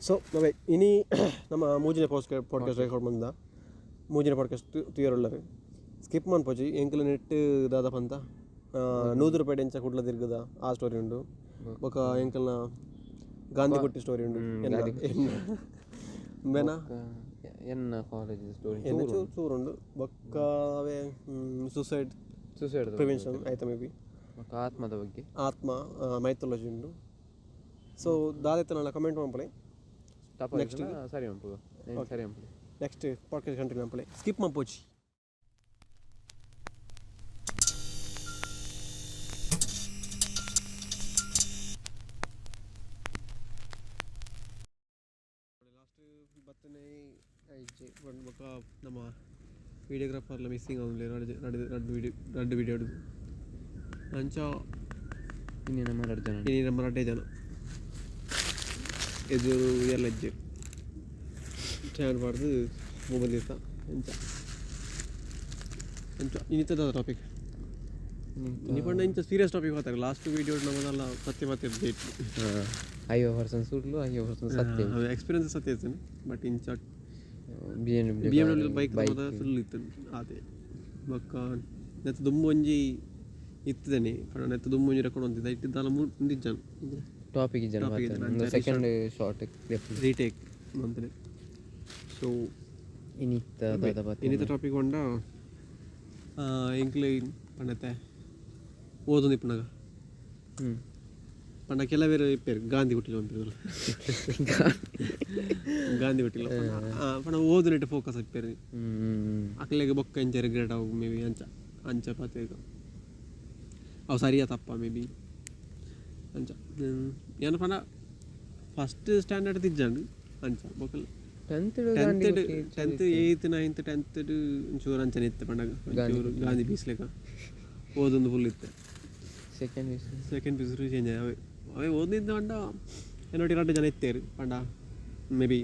ಸೊ ಅವೇ ಇನಿ ನಮ್ಮ ಮೂಜಿನ ಪಾಡ್ಕಾಸ್ಟ್ ರೆಕಾರ್ಡ್ ಮಂದ ಮೂಜಿನ ಪಾಡ್ಕಾಸ್ಟ್ ತೂಯರುಳ್ಳರು ಸ್ಕಿಪ್ ಮನ್ಪೊಚಿ. ಎಂಕುಲು ನೆಟ್ ದಾದ ಪಂತ 100 ರೂಪಾಯಿ ಎಂಚ ಕುಡ್ಲ ತಿರ್ಗದ ಆ ಸ್ಟೋರಿ ಉಂಡು. ಬೊಕ ಎಂಕಲ್ನ ಗಾಂಧಿ ಕುಟ್ಟಿ ಸ್ಟೋರಿ ಉಂಡು. ಬೆನ ಎನ್ನ ಕಾಲೇಜ್ ಸ್ಟೋರಿ. ಎನ್ನ ಚೂರು ಚೂರು ಉಂಡು. ಬೊಕ್ಕ ಅವೇ ಸೂಸೈಡ್. ಸೂಸೈಡ್. ಪ್ರಿವೆನ್ಷನ್ ಆಯ್ತಾ ಮೇ ಬಿ. ಬೊಕ್ಕ ಆತ್ಮದ ಬಗ್ಗೆ. ಆತ್ಮ, ಮೈಥಾಲಜಿ ಉಂಡು. ಸೊ ದಾದೈತೆ ಕಮೆಂಟ್ ಮನ್ಪಲೆ. ನೆಕ್ಸ್ಟ್ ಸರಿ ಮನ್ಪುಗ, ಸರಿ ಮನ್ಪುಗ. ನೆಕ್ಸ್ಟ್ ಪಾಡ್ಕಾಸ್ಟ್ ಕಂಟಿನ್ಯೂ ಮನ್ಪಲೆ, ಸ್ಕಿಪ್ ಮನ್ಪೊಚಿ. ಲಾಸ್ಟ್ ಬತ್ತನೆ ಐಜೆ ಬೊಕ್ಕ ನಮ್ಮ ವೀಡಿಯೋಗ್ರಾಫರ್ಲ ಮಿಸ್ಸಿಂಗ್ ಆವೊಂದುಲ್ಲೆರ್. ರಡ್ಡ್ ರಡ್ಡ್ ರಡ್ಡ್ ವೀಡಿಯೋ, ರಡ್ಡ್ ವೀಡಿಯೋ ಅಂಚ. ಇನ್ನು ನಮ್ಮ ಎರಡು ಜನ. ಇನಿ ನಮ್ಮ ರಡ್ಡೇ ಜನ. ಎದುರು ಏರ್ಲ ಇಜ್ಜೆರ್. ಸ್ಟ್ಯಾಂಡ್ ಪಾಡ್ದು ಮೊಬೈಲ್ ಇತ್ತ. ಎಂಚ ಎಂಚ ಇನಿತ ದಾದ ಟಾಪಿಕ್ ಇನಿ ಪಂಡ ಇಂಚ ಸೀರಿಯಸ್ ಟಾಪಿಕ್ ಮಾತಾಡ. ಲಾಸ್ಟ್ ವೀಡಿಯೋ ನಮ್ಮದೆಲ್ಲ ಸತ್ಯ ಮಾತಾಡ್ದು ಇತ್ತು. 50% ಸುಳ್ಳು, 50% ಸತ್ಯ. ಎಕ್ಸ್ಪೀರಿಯನ್ಸ್ ಸತ್ಯ ಇತ್ತು, ಬಟ್ ಇಂಚ B M B M W bike full ಇತ್ತು ಅದೇ. ಬೊಕ್ಕ ನೆತ್ತ ದುಂಬು ಒಂಜಿ ಇತ್ತದನೆ ಪಂಡ ನೆತ್ತ ದುಂಬು ಒಂಜಿ ರೆಕಾರ್ಡ್ ಒಂತಿದ್ದ ಇಟ್ಟು ದಾಲ ಉಂದಿಜ್ಜಾನ್. ಟಾಪಿಕ್ ಇಜ್ಜನ. Topic ಇಜ್ಜನ. Second short. Retake ಮಂತನೆ. ಸೊ ಇನಿತ್ತ ದಾದ ಪತ್ತ? ಇನ್ನಿತ ಟಾಪಿಕ್ ಪಂಡ ಎಂಕ್ಲೆ ಪಂಡತೆ ಓದೊಂದು ಇಪ್ಪುನಗ ಪಂಡ ಕೆಲವೆರ್ ಇಪ್ಪೆರ್ ಗಾಂಧಿ ಹುಟ್ಟಿಲ್ಲ ಪನ್ಪೆರ್. ಗಾಂಧಿ ಹುಟ್ಟಿಲ್ಲ ಪಂಡ ಓದುನೆಟ್ ಫೋಕಸ್ ಇಪ್ಪೆರ್. ಅಕ್ಲೆಗ್ ಬೊಕ್ಕ ಎಂಚ ರಿಗ್ರೆಟ್ ಆವು ಮೇ ಬಿ. ಅಂಚ ಅಂಚ ಪಾತೆರ್ಗ ಅವು ಸರಿಯಾ ತಪ್ಪ ಮೇ ಬಿ ಅಂಚ. ಏನ ಪಂಡ ಫಸ್ಟ್ ಸ್ಟ್ಯಾಂಡರ್ಡ್ ಇಜ್ಜಂಡ್ ಅಂಚ ಬೊಕ್ಕ tenth. Tenth tenth eighth ninth tenth ಒಂಚೂರು ಅಂಚನೆ ಇತ್ತೆ. ಪಂಡಗ ಒಂಚೂರು ಗಾಂಧಿ ಪೀಸ್ ಲೆಕ್ಕ ಓದೊಂದು ಫುಲ್ ಇತ್ತೆ. Second P second P U change ಅವೇ ಅವೇ ಓದಿದ್ದ. ಪಂಡ ಎನ್ನೊಟ್ಟಿಗೆ ರಡ್ಡ್ ಜನ ಇತ್ತೇರು. ಪಂಡ ಮೇ ಬಿ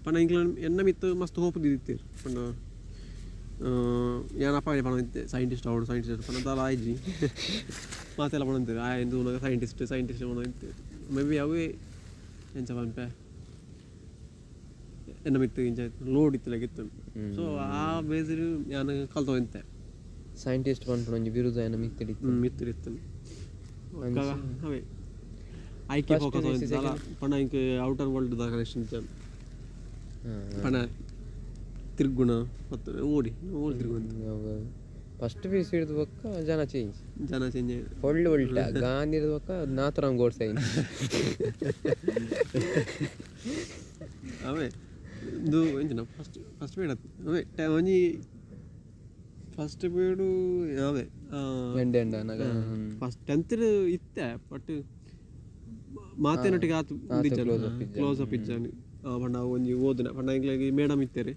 ಪಂಡ ಎಂಕ್ಲ ಎನ್ನ ಮಿತ್ತು ಮಸ್ತ್ ಹೋಪ್ ದೀದಿತ್ತೇರು. ಪಂಡ ಯಾನ್ ಅಪ್ಪಗೆ ಪನೊಂದಿತ್ತೆ ಸೈಂಟಿಸ್ಟ್ ಆವೊಡು, ಸೈಂಟಿಸ್ಟ್. ಪಂಡ ದಾಲ ಆಯ್ಜಿ. ಮಾತೆಲ್ಲ ಪನೊಂದಿತ್ತೆರ್ ಆಯೆ ತೂನಗ ಸೈಂಟಿಸ್ಟ್ ಸೈಂಟಿಸ್ಟ್ ಪನೊಂದಿತ್ತೆರ್. ಮೇ ಬಿ ಅವೇ ಎಂಚ ಪನ್ಪೆ ಎನ್ನ ಮಿತ್ತು ಇಂಚ ಲೋಡ್ ಇತ್ತಲೆಕ ಇತ್ತು. ಸೊ ಆ ಬೇಸಿಡ್ ಯಾನ್ ಕಲ್ತೊಂದಿತ್ತೆ. ಸೈಂಟಿಸ್ಟ್ ಪನ್ಪುನ ಒಂಜಿ ಬಿರುದು ಆಯನ ಮಿತ್ತಿಡಿತ್ತು. ಮಿತ್ತು ಇತ್ತು. ಅವೇ ಐಕೆ ಫೋಕಸ್ ದಾಲ ಪಂಡ ಇಂಕ್ ಔಟರ್ ವರ್ಲ್ಡ್ ದ ಕನೆಕ್ಷನ್ ಇಜ್ಜಾಂಡ್. ಪಂಡ ತಿರ್ಗುಣ ಮತ್ತು ಓಡಿ ಓಡಿ ತಿರ್ಗುವಂತ. ಫಸ್ಟ್ ಪಿ ಹಿಡಿದು ಬೊಕ್ಕ ಜನ ಚೇಂಜ್. ಜನ ಚೇಂಜ್. ಒಳ್ಳೆ ಉಲ್ಟ. ಗಾಂಧಿ ಹಿಡಿದು ಬೊಕ್ಕ ನಾಥರಾಮ್ ಗೋಡ್ಸೆ. ಅವೇ ಇದು ಎಂಚಿನ ಫಸ್ಟ್ ಫಸ್ಟ್ ಪೀರಿಯಡ್ ಅವೇ ಒಂಜಿ ಫಸ್ಟ್ ಪೀರಿಯಡ್ ಅವೇ. ಎಂಡೆ ಎಂಡ ಅನ್ನಾಗ. ಫಸ್ಟ್ ಟೆಂತ್ ಇತ್ತೆ, ಬಟ್ ಮಾತೇನೊಟ್ಟಿಗೆ ಆತು ಕ್ಲೋಸ್ ಅಪ್ ಇಜ್ಜಾಂಡ್. ಪಂಡ ಒಂಜಿ ಓದುನ ಪಂಡ ಎಂಕ್ಲೆಗ್ ಮೇಡಮ್ ಇತ್ತೆರ್.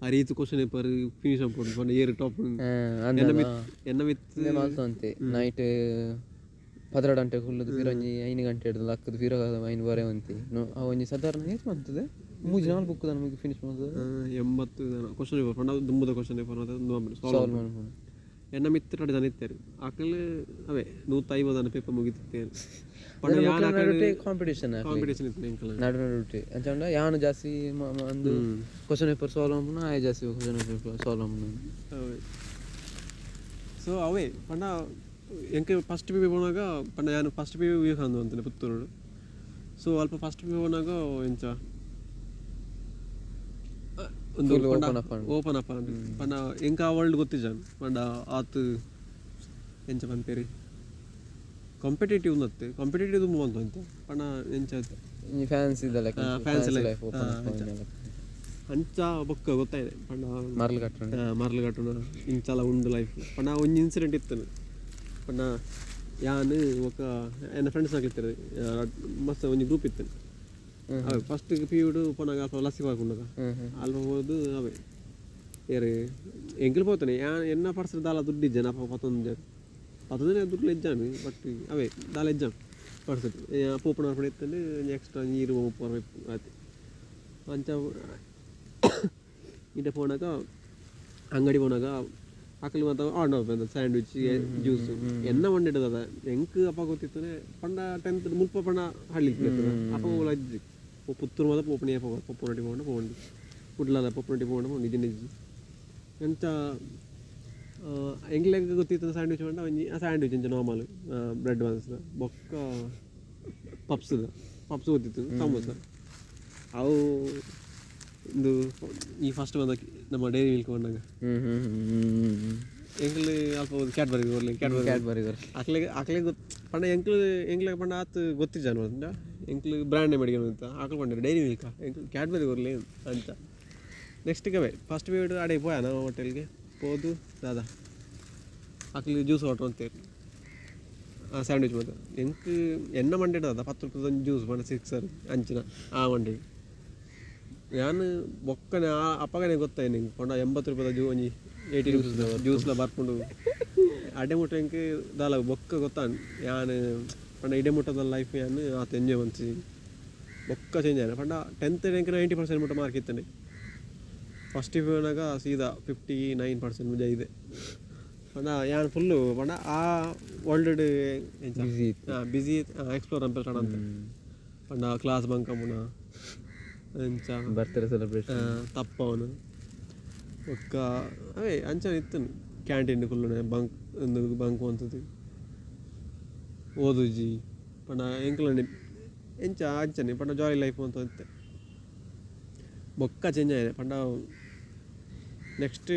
ಆ ರೀತಿ ಕ್ವಶನ್ ಪೇಪರ್ ಫಿನಿಶ್ ಆಪುಂಡು ಪಂಡ ಏರ್ ಟಾಪ್ ಎನ್ನ ಮಿತ್ ಎನ್ನ ಮಿತ್. ಮಲ್ತೊಂತೆ ನೈಟ್ 12 ಗಂಟೆ ಕುಲ್ಲುದು ಪಿರ ಒಂಜಿ 5 ಗಂಟೆ ಹಿಡ್ದು ಲಕ್ಕದು ಪಿರ 5 ವರೆ ಒಂತಿ. ಅವು ಒಂಜಿ ಸಾಧಾರಣ ಏತ್ ಮಂತದೆ? ಮೂಜಿ ನಾಲ್ ಬುಕ್ ನಮಗೆ ಫಿನಿಶ್ ಮಾಡ್ತದೆ. 80 ಕ್ವಶನ್ ಪೇಪರ್ ಪಂಡ ದುಂಬುದ ಕ್ವಶನ್ ಪೇಪರ್ ಸಾಲ್ವ್ ಮನ್ಪುನು. ಎನ್ನ ಮಿತ್ರ ಜನ ಇತ್ತೆರ್. ಅಕಲ್ ಅವೇ 150 ಪೇಪರ್ ಮುಗಿತಿತ್ತೇರು. ಪಂಡ ಯಾನ್ ಕಾಂಪಿಟೇಷನ್. ಕಾಂಪಿಟೇಷನ್ ಇತ್ತು ಎಂಕಲ್ನ. ನಡು ನಡುಟೆ ಅಂಚಂಡ ಯಾನ್ ಜಾಸ್ತಿ ಅಂದು ಕ್ವಶನ್ ಪೇಪರ್ ಸಾಲ್ವ್ ಮನ್ಪುನ, ಆಯೆ ಜಾಸ್ತಿ ಕ್ವಶನ್ ಪೇಪರ್ ಸಾಲ್ವ್ ಮನ್ಪುನ. ಸೊ ಅವೇ ಪಂಡ ಎಂಕ್ ಫಸ್ಟ್ ಪಿ ಪೋನಾಗ ಪಂಡ ಯಾನ್ ಫಸ್ಟ್ ಪಿ ವಿವೇಕಾನಂದ ಅಂತಾನೆ ಪುತ್ತೂರು. ಸೊ ಅಲ್ಪ ಫಸ್ಟ್ ಪಿ ಪೋನಾಗ ಎಂಚ ಒಂದು Full open up and. Open up ಪಂಡ ಎಂಕ್ ಆ ವರ್ಲ್ಡ್ ಗೊತ್ತಿಜ್ಜಾನ್. ಪಂಡ ಆತ್ ಎಂಚ ಪನ್ಪೆರ್ ಕಾಂಪಿಟೇಟಿವ್ ನತ್ತೆ ಕಾಂಪಿಟೇಟಿವ್ ದುಂಬು ಬಂತು ಅಂತೆ. ಪಂಡ ಎಂಚ ಈ ಫ್ಯಾನ್ಸಿ ಲೆಕ್ಕ. Fancy life. Life open ಅಂಚ ಬೊಕ್ಕ ಗೊತ್ತಾಯ್ದೆ ಪಂಡ ಮರ್ಲ್ ಕಟ್ಟುಂಡು. ಮರ್ಲ್ ಕಟ್ಟುನ ಇಂಚಲ ಉಂಡು ಲೈಫ್. ಪಂಡ ಒಂಜಿ ಇನ್ಸಿಡೆಂಟ್ ಇತ್ತು. ಪಂಡ ಯಾನ್ ಬೊಕ್ಕ ಎನ್ನ ಫ್ರೆಂಡ್ಸ್ ಇತ್ತೆರ್ ಮಸ್ತ್ ಒಂಜಿ ಗ್ರೂಪ್ ಇತ್ತು. ಅವೇ ಫಸ್ಟ್ ಪಿ ಯುಡು ಪೋನಾಗ ಅಲ್ಪ ಲಸ್ಸಿ ಪಾರ್ಕ್ ಅಲ್ಪ ಪೋದು ಅವೇ ಏರ್ ಎಂಕುಲು ಪೋತಾನೆ. ಯಾನ್ ಎನ್ನ ಪರ್ಸ್ ದಾಲ ದುಡ್ಡು ಇಜ್ಜಾನ ಅಪ್ಪ ಪತ್ತೊಂದು ಪತ್ತೊಂದು ದುಡ್ಡು ಇಜ್ಜಾನು. ಬಟ್ ಅವೇ ದಾಲ ಇಜ್ಜಾನ್ ಪರ್ಸ್. ಪೋಪುನ ಇತ್ತಂಡು ಎಕ್ಸ್ಟ್ರಾ ನೀರು 30 ರೂಪಾಯಿ ಆಯ್ತು. ಅಂಚ ಇಡೆ ಪೋನಾಗ ಅಂಗಡಿ ಪೋನಾಗ ಅಕಲ್ ಮಾತ ಆರ್ಡರ್ ಸ್ಯಾಂಡ್ವಿಚ್ ಜ್ಯೂಸ್ ಎನ್ನ ಮಂಡಿಡದ. ಎಂಕ್ ಅಪ್ಪ ಗೊತ್ತಿತ್ತು ಪಂಡ ಟೆಂತ್ ಮುಲ್ಪ ಪಂಡ ಹಳ್ಳಿ ಅಪ್ಪ ಓಲ ಇಜ್ಜಿ. ಪುತ್ತೂರು ಮಾತ ಪೋಪುನಿ ಏಪ ಪೊಪ್ಪುನೊಟ್ಟಿಗೆ ಪೋಂಡ ಪೋಂಡು, ಕುಡ್ಲದ ಪೊಪ್ಪುನೊಟ್ಟಿಗೆ ಪೋಂಡ ಪೋಂಡು. ಇಜ್ಜಿಂಡ ಇಜ್ಜಿ. ಎಂಚ ಎಂಕ್ಲೆಗ್ ಗೊತ್ತಿತ್ತು ಸ್ಯಾಂಡ್ವಿಚ್ ಪಂಡ ಒಂಜಿ ಆ ಸ್ಯಾಂಡ್ವಿಚ್ ಇಂಚ ನಾರ್ಮಲ್ ಬ್ರೆಡ್ ಬನ್ಸ್ ಬೊಕ್ಕ ಪಪ್ಸ್, ಪಪ್ಸ್ ಗೊತ್ತಿತ್ತು, ಸಮೋಸ. ಅವು ಇಂದು ಈ ಫಸ್ಟ್ ಬಂದ ನಮ್ಮ ಡೈರಿ ಮಿಲ್ಕ್ ಬಂದಾಗ ಹ್ಮ್ ಹ್ಮ್ ಹ್ಮ್ ಎಂಕ್ಲು ಅಲ್ಪ ಕ್ಯಾಡ್ಬರಿ ಕೊರ್ಲಿ, ಕ್ಯಾಡ್ಬರಿ. ಕ್ಯಾಡ್ಬರಿ. ಅಕ್ಲೆಗ್ ಅಕ್ಲೆಗ್ ಗೊತ್ತು ಪಂಡ ಎಂಕ್ಲು ಎಂಕ್ಲೆಗ್ ಪಂಡ ಆತ್ ಗೊತ್ತಿಜ್ಜಾನು ಅಂತ. ಎಂಕ್ಲು ಬ್ರ್ಯಾಂಡ್ ನೇಮ್ ಅಡಿಗೆ ಅಂತ ಅಕ್ಲು ಪಂಡೇರು ಡೈರಿ ಮಿಲ್ಕ, ಎಂಕ್ಲು ಕ್ಯಾಡ್ಬರಿ ಕೊರ್ಲಿ ಅಂತ. ನೆಕ್ಸ್ಟ್ ಗವೆ ಫಸ್ಟ್ ಪೀರಿಯಡ್ ಅಡೆ ಪೋಯ ನಾವು ಹೋಟೆಲ್ಗೆ ಪೋದು ದಾದಾ ಅಕ್ಲು ಜ್ಯೂಸ್ ಆರ್ಡರ್ ಅಂತೇಳಿ ಆ ಸ್ಯಾಂಡ್ವಿಚ್ ಮಾತ್ರ. ಎಂಕ್ ಎನ್ನ ಮಂಡೆಡ್ ದಾದ 10 ರೂಪಾಯಿ ಒಂದು ಜ್ಯೂಸ್ ಪಂಡ ಸಿಕ್ಸರ್ ಅಂಚಿನ ಆ ಮಂಡೆಡ್ ಯಾನ್ ಬೊಕ್ಕನೆ ಆ ಅಪ್ಪಗನೆ ಗೊತ್ತಾಯ್ತು ಎಂಕ್ ಪಂಡ 80 ರೂಪಾಯಿದ ಜ್ಯೂ ಒಂಜಿ 80 ರುಪೀಸ್ ಜ್ಯೂಸ್ಲ ಬರ್ಪುಂಡು. ಅಡೆ ಮುಟ್ಟ ಎಂಕ್ ದಾಲ ಬೊಕ್ಕ ಗೊತ್ತಾಂಡ್ ಯಾನ್ ಪಂಡ ಇಡೆ ಮುಟ್ಟದ ಲೈಫ್ ಯಾನ್ ಆತ್ ಎಂಜಾಯ್ ಮಂತಿಜಿ. ಬೊಕ್ಕ ಚೇಂಜ್ ಆಯ್ನ ಪಂಡ ಟೆಂತ್ ಎಂಕ್ 90% ಮುಟ್ಟ ಮಾರ್ಕ್ ಇತ್ತಂಡೆ. ಫಸ್ಟ್ ಪಿ ಸೀದಾ 59% ಮುಜ ಇದೆ. ಪಂಡ ಯಾನ್ ಫುಲ್ಲು ಪಂಡ ಆ ವರ್ಲ್ಡ್ ಎಂಚ ಬಿಸಿ ಇತ್ತು. ಬಿಸಿ ಎಕ್ಸ್ಪ್ಲೋರ್ ಅಂತ ಸ್ಟಾರ್ಟ್ ಅಂತ. ಪಂಡ ಕ್ಲಾಸ್ ಬಂಕ್ ಅಮ್ಮುನ ಎಂಚ ಬರ್ತ್ಡೇ ಸೆಲೆಬ್ರೇಷನ್. ತಪ್ಪವನು ಬೊಕ್ಕ ಅವೇ ಅಂಚ ಇತ್ತು. ಕ್ಯಾಂಟೀನ್ ಕುಲ್ಲುನೆ, ಬಂಕ್ ಒಂದು ಬಂಕ್ ಮಂತುದು ಓದುಜಿ. ಪಂಡ ಎಂಕ್ಲನೆ ಎಂಚ ಅಂಚನೆ ಪಂಡ ಜಾಲಿ ಲೈಫ್ ಅಂತ ಇತ್ತೆ. ಬೊಕ್ಕ ಚೇಂಜ್ ಆಯ್ನೆ ಪಂಡ ನೆಕ್ಸ್ಟ್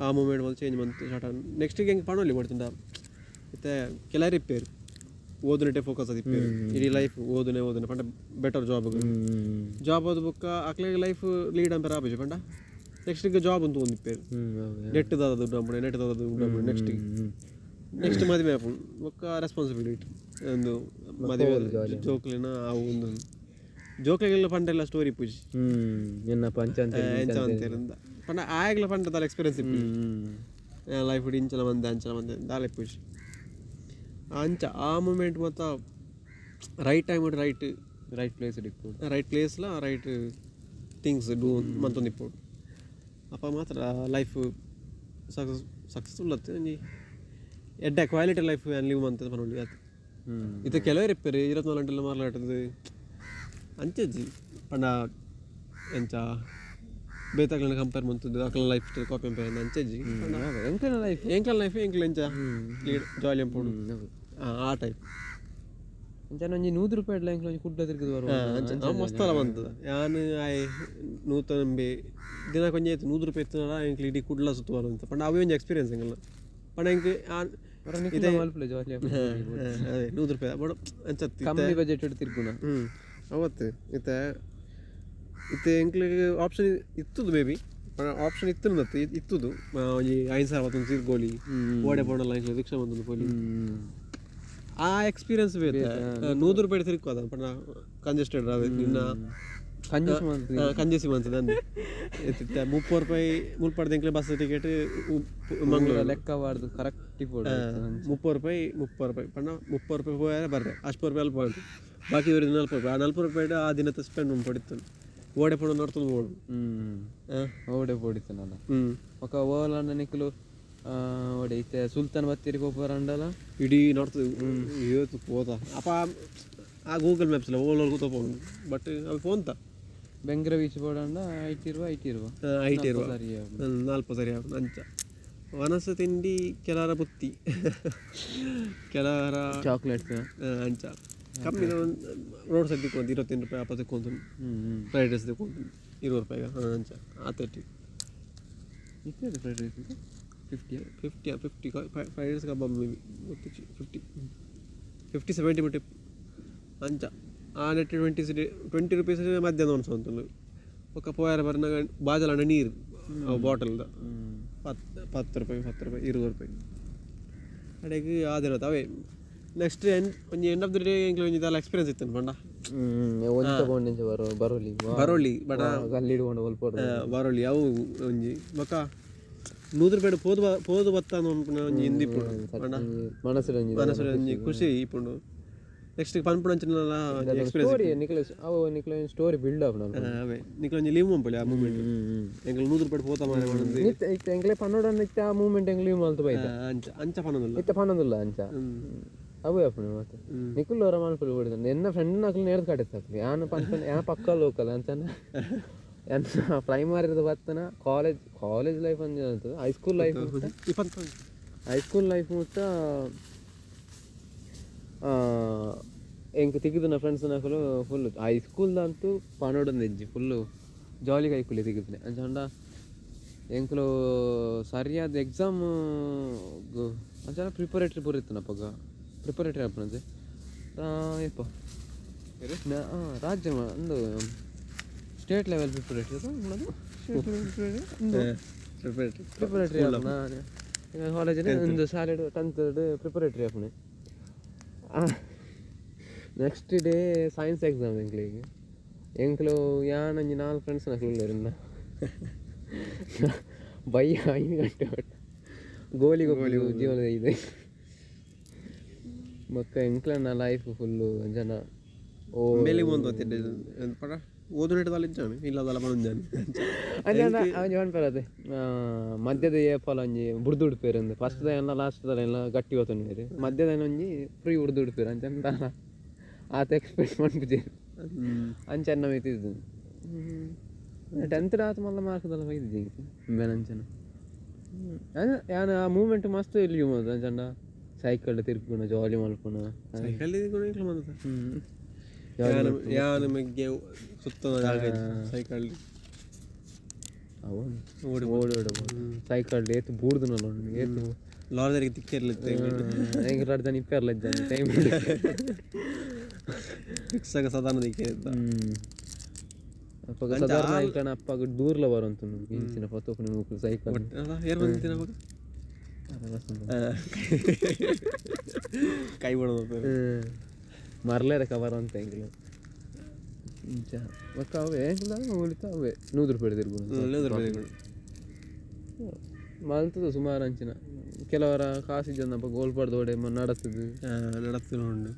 ಆ ಮೂಮೆಂಟ್ ಒಂದು ಚೇಂಜ್ ಮಂತ್ ಸ್ಟಾರ್ಟ್. ನೆಕ್ಸ್ಟ್ ಎಂಕ್ ಪಣೊಲಿ ಬಡ್ತುಂಡ ಇತ್ತೆ ಕೆಲರು ಇಪ್ಪೇರು ಓದುನೆಟೆ ಫೋಕಸ್ ಆದಿಪ್ಪೇರು ಇಡೀ ಲೈಫ್. ಓದುನೆ ಓದುನೆ ಪಂಡ ಬೆಟರ್ ಜಾಬ್ ಜಾಬ್ ಓದು. ಬೊಕ್ಕ ಅಕ್ಲೆಗ್ ಲೈಫ್ ಲೀಡ್ ಅಂಪೆರ್ ಆಪುಜಿ. ಪಂಡ ನೆಕ್ಸ್ಟ್ ಈಗ ಜಾಬ್ ಅಂತ ಒಂದಿಪ್ಪೇರು. ನೆಟ್ ದಾದ ದುಡ್ಡು ಆಪುಂಡು, ನೆಟ್ ದಾದ ದುಡ್ಡು ಆಪುಂಡು. ನೆಕ್ಸ್ಟ್ ನೆಕ್ಸ್ಟ್ ಮದಿಮೆ ಆಪುಂಡು. ಬೊಕ್ಕ ರೆಸ್ಪಾನ್ಸಿಬಿಲಿಟಿ ಒಂದು ಮದುವೆ, ಜೋಕ್ಲೆನ ಅವು ಒಂದು ಜೋಕ್ಲೆಗೆಲ್ಲ ಪಂಡೆಲ್ಲ ಸ್ಟೋರಿ ಪೂಜಿ. ಎನ್ನ ಪಂಚ ಅಂತ. ಎಂಚ ಅಂತೀರಂತ ಪಂಡ ಆಯಗ್ಲ ಪಂಡ ದಾಲ ಎಕ್ಸ್ಪೀರಿಯನ್ಸ್ ಇಪ್ಪುಜಿ. ಲೈಫ್ ಇಂಚಲ ಮಂದೆ ಅಂಚಲ ಮಂದೆ ದಾಲ ಇಪ್ಪುಜಿ. ಅಂಚ ಆ ಮೂಮೆಂಟ್ ಮೊತ್ತ right time right right place ಇಪ್ಪು. ರೈಟ್ ಪ್ಲೇಸ್ಲ ರೈಟ್ ಥಿಂಗ್ಸ್ do ಮಂತೊಂದಿಪ್ಪೊಡು. ಅಪ್ಪ ಮಾತ್ರ ಲೈಫ್ ಸಕ್ಸಸ್ ಸಕ್ಸಸ್ಫುಲ್ ಅತ್ತೆ. ಒಂಜಿ ಎಡ್ಡೆ ಕ್ವಾಲಿಟಿ ಲೈಫ್ ಲಿವ್ ಮಂತದ ಪನೊಲಿ ಆತ್. ಇತ್ತೆ ಕೆಲವರು ಇಪ್ಪೆರ್ 24 ಗಂಟೆಲ ಮಾರ್ಲಾಟದ ಅಂಚೆಜ್ಜಿ. ಪಂಡ ಎಂಚ ಬೇತಕ್ಲೆನ ಕಂಪೇರ್ ಮಂತುದು ಅಕ್ಲೆನ ಲೈಫ್ ಸ್ಟೈಲ್ ಕಾಪಿ ಅಂಪೇರ್ ಅಂಚೆಜ್ಜಿ. ಪಂಡ ಎಂಕ್ಲೆನ ಲೈಫ್. ಎಂಕ್ಲೆನ ಲೈಫ್ ಎಂಕ್ಲೆ ಎಂಚ ಲೀಡ್ ಜಾಲಿ ಅಂಪೊಡು ಆ ಟೈಪ್. ಅಂಚನೆ ಒಂಜಿ 100 ರೂಪಾಯಿ ಎಂಕ್ಲ ಒಂಜಿ ಕುಡ್ಲ ತಿರ್ಗುದು ಬರುವ. ಅಂಚ ಅವು ಮಸ್ತ್ ಅಲ ಬಂತದ. ಯಾನ್ ಆಯೆ ನೂತನಂಬೆ ದಿನ ಕೊಂಜ ಆಯ್ತು 100 ರೂಪಾಯಿ ಇತ್ತುಂಡ ಎಂಕ್ಲೆ ಇಡೀ ಕುಡ್ಲ ಸುತ್ತು ಅಂತ. ಪಂಡ ಅವೇ ಒಂಜಿ ಎಕ್ಸ್ಪೀರಿಯನ್ಸ್ ಎಂಕಲ್ನ. ಪಂಡ ಎಂಕ್ ಆನ್ ಇದೆ ಮಲ್ಪುಲೆ ಜಾಲಿ. ಅದೇ 100 ರೂಪಾಯಿ ಬಡ ಅಂಚತ್ತು. ಕಮ್ಮಿ ಬಜೆಟ್ ತಿರ್ಗುಣ. ಅವತ್ತು ಇತ್ತೆ ಇತ್ತೆ ಎಂಕ್ಲೆಗ್ ಆಪ್ಷನ್ ಇತ್ತುದು ಮೇ ಬಿ. ಆಪ್ಷನ್ ಇತ್ತು ಇತ್ತುದು ಒಂಜಿ 5000 ಮತ್ತೊಂದು ತಿರ್ಗೋಲಿ ಓಡೆ ಪೋಂಡಲ ಎಂಕ್ಲೆ ರಿಕ್ಷಾ ಮಂತೊಂದು ಪೋಲಿ. ಆ ಎಕ್ಸ್ಪೀರಿಯನ್ಸ್ ಬೇತೆ. 100 ರೂಪಾಯಿ ತಿರ್ಕೋದ ಪಂಡ ಕಂಜೆಸ್ಟೆಡ್ ಅದು ನಿನ್ನ ಕಂಜೂಸ್ ಮಂತ್. ಕಂಜೆಸಿ ಮಂತದ ಅಂದ್. ಇತ್ತೆ 30 ರೂಪಾಯಿ ಮುಲ್ಪಡ್ದು ಎಂಕ್ಲೆ ಬಸ್ ಟಿಕೆಟ್ ಮಂಗಳೂರು. ಲೆಕ್ಕ ಬಾರ್ದು ಕರೆಕ್ಟ್ ಇಪ್ಪೊಡು. 30 ರೂಪಾಯಿ, 30 ರೂಪಾಯಿ ಪಂಡ 30 ರೂಪಾಯಿ ಪೋಯರೆ ಬರ್ರೆ ಅಷ್ಟು ರೂಪಾಯಿ ಅಲ್ಪ ಉಂಟು. ಬಾಕಿ ಇವರಿಗೆ 40 ರೂಪಾಯಿ. ಆ 40 ರೂಪಾಯಿ ಆ ದಿನದ ಸ್ಪೆಂಡ್ ಪಡಿತು ಓಡೆ ಪೋಣ ನಡ್ತೊಂದು ಬೋಡು. ಓಡೆ ಪೋಡಿತ್ತನಲ್ಲ. ಬೊಕ ಓಲಾಂಡ ನಿಕುಲು ಓಡೆ ಇತ್ತೆ ಸುಲ್ತಾನ್ ಬತ್ತೇರಿ ಪೋಪರಂಡಲ? ಇಡೀ ನಡ್ತದೆ ಏತು ಪೋತ ಅಪ್ಪ ಆ ಗೂಗಲ್ ಮ್ಯಾಪ್ಸ್ ಎಲ್ಲ ಓಲೋಲ್ ಕೂತ ಪೋಂಡು. ಬಟ್ ಅವು ಪೋಂತ. ಬೆಂಗ್ರ ಬೀಚ್ ಪೋಡಂಡ ಐಟ್ ಇರುವ ಐಟ್ ಇರುವ. ಐಟ್ ಇರುವ. ಸರಿ. ನಾಲ್ಪ ಸರಿ ಆಪುಂಡು. ಅಂಚ ವನಸ ತಿಂಡಿ ಕೆಲವರ ಬುತ್ತಿ ಕೆಲವರ ಚಾಕ್ಲೇಟ್ಸ್. ಅಂಚ ಕಮ್ಮಿ ರೋಡ್ ಸೈಡ್ ತಿಕ್ಕೊಂತ 28 ರೂಪಾಯಿ ಅಪ್ಪ ತಿಕ್ಕೊಂತು. ಫ್ರೈಡ್ ರೈಸ್ ತಿಕ್ಕೊಂತು 20 ರೂಪಾಯಿಗೆ. ಅಂಚ ಆತಟ್ಟಿ. ಇತ್ತೆ ಫ್ರೈಡ್ ರೈಸ್ 50. 50, 50 ಫ್ರೈಡ್ ರೈಸ್ ಕಬ್ಬ ಮೇ ಬಿ ಗೊತ್ತಿಚ್ಚಿ. 50, 50 70 ಮುಟ್ಟ ಅಂಚ. ಆ ನೆಟ್ 20 20 ರುಪೀಸ್ ಮಧ್ಯಾಹ್ನ ಒಂದು ಅಂತಂದು. ಬೊಕ್ಕ ಪೋಯಾರ ಬರ್ನಾಗ ಬಾಜಲಾಂಡ ನೀರು ಅವು ಬಾಟಲ್ದ 10 10 ರೂಪಾಯಿ, 10 ರೂಪಾಯಿ, 20 ರೂಪಾಯಿ ಅಡೆಗ್ ಆದಿರತ್ತ ಅವೇ. ನೆಕ್ಸ್ಟ್ ಎಂಡ್ ಒಂಜಿ ಎಂಡ್ ಆಫ್ the day ಎಂಕ್ಲೆ ಒಂಜಿ ದಾಲ ಎಕ್ಸ್ಪೀರಿಯನ್ಸ್ ಇತ್ತು ಪಂಡ. ಒಂಜಿ ತಗೊಂಡು ಬರೋ ಬರೋಲಿ. ಬರೋಲಿ ಬಟ್ ಗಲ್ಲಿ ಇಡ್ಕೊಂಡು ಒಲ್ಪ. ಬರೋಲಿ ಅವು ಒಂಜಿ. ಬೊಕ್ಕ 100 ರೂಪಾಯಿ ಪೋದು ಪೋದು ಬತ್ತ ಪನ್ಪುನ ಒಂಜಿ ಇಂದು ಇಪ್ಪುಂಡು ಪಂಡ ಮನಸ್ಸು ಒಂಜಿ ಮನಸ್ಸು ಒಂಜಿ ಖುಷಿ ಇಪ್ಪುಂಡು. Next ಪನ್ಪುನಂಚಿನ experience. ಸ್ಟೋರಿ ನಿಕ್ಲೆ ಅವು ನಿಕ್ಲೆ ಸ್ಟೋರಿ ಬಿಲ್ಡ್ ಅಪ್ ನಾನು. ಅವೇ ನಿಕ್ಲೆ ಒಂಜಿ ಲೀವ್ ಮಂಪೊಲಿ ಆ ಮೂಮೆಂಟ್. ಎಂಕ್ಲೆ 100 ರೂಪಾಯಿ ಪೋತ ಮಾರೆ ಪಂಡಂದು. ಇತ್ತೆ ಇತ್ತೆ ಎಂಕ್ಲೆ ಪನ್ನೊಡನ್ನ ಇತ್ತೆ ಆ ಮೂಮೆಂಟ್ ಎಂಕ್ಲೆ ಲೀವ್ ಮಲ್ತು ಬೈತ. ಅಂಚ ಅಂಚ ಪನೊಂದುಲ್ಲ. ಇತ್ತೆ ಪನ್ನೊಂದುಲ್ಲ ಅಂಚ. ಅವೇ ಅಪ್ಪಣೆ ಮಾತು. ನಿಕುಲ್ ಹೊರ ಮಲ್ಪಲು ಬಿಡಿದ ಎನ್ನ ಫ್ರೆಂಡ್ ನಕಲು ನೇರ್ದು ಕಡೆತಾಕ್ಲಿ ಯಾನು ಪನ್ಪನೆ ಯಾನ ಪಕ್ಕ ಲೋಕಲ್ ಅಂಚನ. ಎನ್ನ ಪ್ರೈಮರಿದ ಬತ್ತನ ಕಾಲೇಜ್ ಕಾಲೇಜ್ ಲೈಫ್ ಅಂಚ ಹೈಸ್ಕೂಲ್ ಲೈಫ್, ಹೈಸ್ಕೂಲ್ ಲೈಫ್ ಮುಟ್ಟ ಎಂಕ್ ತಿಕ್ಕಿದಿನ ಫ್ರೆಂಡ್ಸ್ ನಕಲು ಫುಲ್ ಹೈಸ್ಕೂಲ್ ಅಂತೂ ಪನೊಡೊಂದೆಜ್ಜಿ ಫುಲ್ಲು ಜಾಲಿ ಕೈಕುಲಿ ತಿಕ್ಕಿದ್ನೆ. ಅಂಚಂಡ ಎಂಕುಲು ಸರಿಯಾದ ಎಕ್ಸಾಮ್ ಅಂಚ ಪ್ರಿಪರೇಟರಿ ಪೂರ ಇತ್ತನ ಅಪಗ. ಪ್ರಿಪರೇಟರಿ ಆಪುನಂತೆ ಏಪ ರಾಜ್ಯ ಅಂದು ಸ್ಟೇಟ್ ಲೆವೆಲ್ ಪ್ರಿಪರೇಟರಿ. ಪ್ರಿಪರೇಟರಿ ಆಪುನ ಕಾಲೇಜ್ ಒಂದು ಶಾಲೆಡ್ ಟೆಂತ್ ಪ್ರಿಪರೇಟರಿ ಆಪುನೆ. ನೆಕ್ಸ್ಟ್ ಡೇ ಸೈನ್ಸ್ ಎಕ್ಸಾಮ್ ಎಂಕ್ಲೆಗ್. ಎಂಕ್ಲು ಯಾನ್ ಒಂಜಿ ನಾಲ್ ಫ್ರೆಂಡ್ಸ್ ನಕುಲು ಉಲ್ಲೆರ್. ಬಯ್ಯ 5 ಗಂಟೆ ಒಟ್ಟು ಗೋಲಿ ಗೊಬ್ಬು ಜೀವನ ಇದೆ. ಬೊಕ್ಕ ಎಂಕ್ಲೆನ ಲೈಫ್ ಫುಲ್ಲು ಜನ ಓ ಬೆಲಿ ಒಂದು ಪಡ ಓದುನೆಟ್ ಇಜ್ಜಾನೆ ಇಲ್ಲದಲ್ಲ ಪನೊಂಜಾನೆ. ಅಂಚ ಒಂಜಿ ಪನ್ಪೆರ್ ಮಧ್ಯದ ಏಪಲ ಒಂಜಿ ಬುಡ್ದು ಉಡ್ಪೇರು ಅಂದ್. ಫಸ್ಟ್ ದ ಎಲ್ಲ ಲಾಸ್ಟ್ ದ ಎಲ್ಲ ಗಟ್ಟಿ ಹೊತ್ತೊಂದು, ಮಧ್ಯದ ಒಂಜಿ ಫ್ರೀ ಬುಡ್ದು ಉಡ್ಪೇರು. ಅಂಚ ಆತ ಎಕ್ಸ್ಪೆಕ್ಟ್ ಮನ್ಪುಜೆರ್. ಅಂಚ ಎನ್ನ ಮಿತ್ತ್ ಇದ್ದು ಟೆಂತ್ ಆತ ಮಲ್ಲ ಮಾರ್ಕ್ ದಲ್ಲ ಬೈದಿಜ್ಜಿ ಬೆನಂಚನ. ಯಾನ್ ಆ ಮೂಮೆಂಟ್ ಮಸ್ತ್ ಎಲ್ಲಿ ಮಲ್ತ ಅಂಚಂಡ ಸೈಕಲ್ ತಿರ್ಗುನ, ಜಾಲಿ ಮಲ್ಪುನ. ಸೈಕಲ್ ಯಾನ್ ಮೆಗ್ಗೆ ಸುತ್ತದ ಜಾಗ ಸೈಕಲ್. ಅವು ಓಡಿ ಓಡಿ ಸೈಕಲ್ ಏತ್ ಬೂರ್ದುನಲ್ಲ ಏತ್. ಲಾರಿದರಿಗೆ ತಿಕ್ಕಿರ್ಲಿತ್ತು. ಎಂಕ್ ರಡ್ಡ್ ಜನ ಇಪ್ಪೆರ್ಲ ಇಜ್ಜಾಂಡ್ ಟೈಮ್. ಫಿಕ್ಸ್ ಆಗ ಸಾಧಾರಣ ದಿಕ್ಕಿದ್ದ. ಅಪ್ಪಗ ಸಾಧಾರಣ ಎಂಕ್ಲೆನ ಅಪ್ಪಗ ದೂರ್ಲ ಬರೊಂತುಂಡು ಇಂಚಿನ ಪತ್ತೊಪುನ ಮುಕುಲು ಸೈಕಲ್. ಏರ್ ಬಂದಿತ್ತಿನ ಅಪಗ ಕೈ ಬಡೋದು. ಮರ್ಲೇರ ಕವರ್ ಅಂತ ಎಂಕ್ಲು ಇಂಚ. ಬೊಕ್ಕ ಅವೇ ಎಂಕ್ಲ ಉಳಿತ ಅವೇ 100 ರೂಪಾಯಿ ತಿರ್ಗುನ. 100 ರೂಪಾಯಿ ಮಲ್ತದ ಸುಮಾರು ಅಂಚಿನ. ಕೆಲವರ ಕಾಸು ಇಜ್ಜಂದಪ್ಪ ಗೋಲ್ ಪಡ್ದು ಓಡೆ ನಡತದು. ನಡತದು ಉಂಡು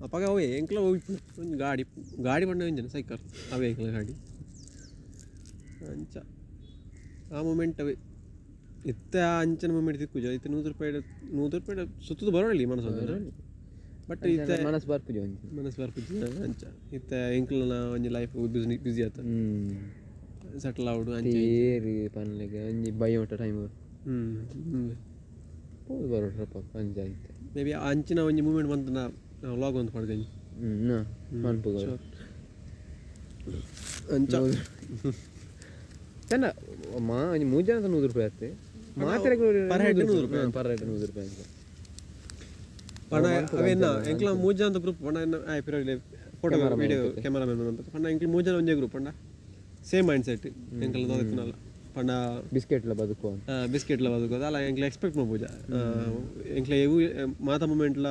ಅಪ್ಪಗ. ಅವೇ ಎಂಕ್ಲ ಹೋಗಿಪ್ಪು ಒಂಜಿ ಗಾಡಿ ಗಾಡಿ ಪಂಡ ಒಂಜಿ ಸೈಕಲ್ ಅವೇ ಎಂಕ್ಲ ಗಾಡಿ. ಅಂಚ ಆ ಮೂಮೆಂಟ್ ಅವೇ ಇತ್ತೆ. ಆ ಅಂಚಿನ ಮೂಮೆಂಟ್ ತಿಕ್ಕುಜ ಇತ್ತೆ. 100 ರೂಪಾಯಿ 100 ರೂಪಾಯಿ ಸುತ್ತದ ಬರೋಳಿ ಮನಸ್ಸು. ಬಟ್ ಇತ್ತೆ ಮನಸ್ಸು ಬರ್ಪುಜಿ ಒಂಜಿ. ಮನಸ್ಸು ಬರ್ಪುಜಿ ಅಂಚ. ಇತ್ತೆ ಎಂಕ್ಲನ ಒಂಜಿ ಲೈಫ್ ಬಿಸಿ ಬಿಸಿ ಆತ, ಸೆಟಲ್ ಆವಡು ಅಂಚ. ಏರಿ ಪನ್ಲೆಗ್ ಒಂಜಿ ಬಯ್ಯ ಮಟ್ಟ ಟೈಮ್ ಪೋದು ಬರೋಡು ಅಪ್ಪ ಅಂಚ ಇತ್ತೆ. ಮೇ ಬಿ ಅಂಚಿನ ಒಂಜಿ ಮೂಮೆಂಟ್ ಬಂತನ ವ್ಲಾಗ್ ಒಂದು ಪಡ್ಗಂಜಿ. ಮನ್ಪುಗ ಅಂಚ. ಚೆನ್ನ ಮಾ ಒಂಜಿ ಮೂರು ಜನ 100 ರೂಪಾಯಿ ಆತ್ತೆ ಮಾತ್ರೆ. ಪರ್ ಹೆಡ್ 100 ರೂಪಾಯಿ. ಪರ್ ಹೆಡ್ 100 ರೂಪಾಯಿ ಅಂತ. ಪಣ ಅವೇನ ಎಂಕ್ಲ ಮೂರು ಜನ ಗ್ರೂಪ್ ಪಂಡ ಆಯ್ ಪಿರಲಿ ಫೋಟೋ ವಿಡಿಯೋ ಕ್ಯಾಮರಾಮನ್ ಅಂತ ಪಂಡ. ಎಂಕ್ಲ ಮೂರು ಜನ ಒಂಜೇ ಗ್ರೂಪ್ ಪಂಡ ಸೇಮ್ ಮೈಂಡ್ ಸೆಟ್ ಎಂಕ್ಲ ದಾದತ್ತಿನಲ್ಲ ಪಂಡ. ಬಿಸ್ಕೆಟ್ಲ ಬದುಕುವ. ಬಿಸ್ಕೆಟ್ಲ ಬದುಕು ಅಲ್ಲ. ಎಂಕ್ಲ ಎಕ್ಸ್ಪೆಕ್ಟ್ ಮಾಡ್ಬೋಜ ಎಂಕ್ಲ ಎವು ಮಾತ ಮೂಮೆಂಟ್ಲ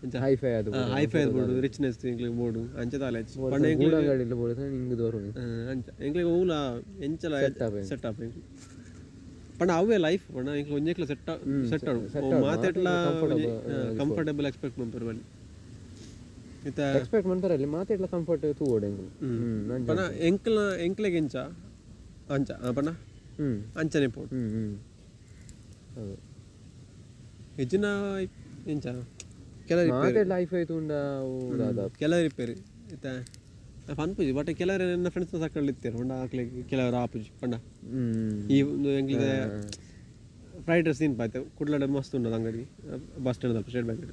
ಅಂಚ. ಹೈಫೈ ಅದು. ಹೈಫೈ ಬೋರ್ಡು ರಿಚ್ನೆಸ್ ಎಂಕ್ಲೆ ಬೋರ್ಡು ಅಂಚ ದಾಲ ಪಂಡ ಎಂಕ್ಲ ಗೂಡಂಗಡಿಲ ಬೋಡು ಹಿಂಗ್ ದೋರು. ಅಂಚ ಎಂಕ್ಲೆ ಓಲ ಎಂಚಲ ಸೆಟ್ ಅಪ್ ಎಂಕ್ಲೆ ಪಂಡ ಅವೇ ಲೈಫ್ ಪಂಡ ಎಂಕ್ಲೆ ಒಂಜೆಕ್ಲ ಸೆಟ್ ಸೆಟ್ ಆಡು ಮಾತೆಟ್ಲ ಕಂಫರ್ಟಬಲ್ ಎಕ್ಸ್ಪೆಕ್ಟ್ ಮನ್ಪೆರ್ ಬಲ್ಲಿ ಇತ್ತ. ಎಕ್ಸ್ಪೆಕ್ಟ್ ಮನ್ಪೆರಲ್ಲಿ ಮಾತೆಟ್ಲ ಕಂಫರ್ಟ್ ತೂವೊಡು ಎಂಕ್ಲು. ಪಂಡ ಎಂಕ್ಲ ಎಂಕ್ಲೆಗ್ ಎಂಚ ಅಂಚ ಪಂಡ ಅಂಚನೆ ಪೋಡು. ಹ್ಮ್ ಹ್ಮ್ ಹೌದು. ಹೆಚ್ಚಿನ ಎಂಚ ಕೆಲವರು ಮಾತೆಟ್ಲ ಹೈಫೈ ತೂಂಡ ದಾದ. ಕೆಲವರು ಇಪ್ಪೆರ್ ಇತ್ತ ಪನ್ಪುಜಿ. ಬಟ್ ಕೆಲವರು ನನ್ನ ಫ್ರೆಂಡ್ಸ್ ಸರ್ಕಲ್ ಇತ್ತೆರ್ ಪಂಡ ಅಕ್ಲೆಗ್ ಕೆಲವರು ಆಪುಜಿ ಪಂಡ. ಈ ಒಂದು ಎಂಕ್ಲೆ ಫ್ರೈಡ್ ರೈಸ್ ತಿನ್ಪಾಯ್ತು ಕುಡ್ಲಡ್ ಮಸ್ತ್ ಉಂಡದ ಅಂಗಡಿ ಬಸ್ ಸ್ಟ್ಯಾಂಡ್ ಅಲ್ಪ ಸ್ಟೇಟ್ ಬ್ಯಾಂಕ್.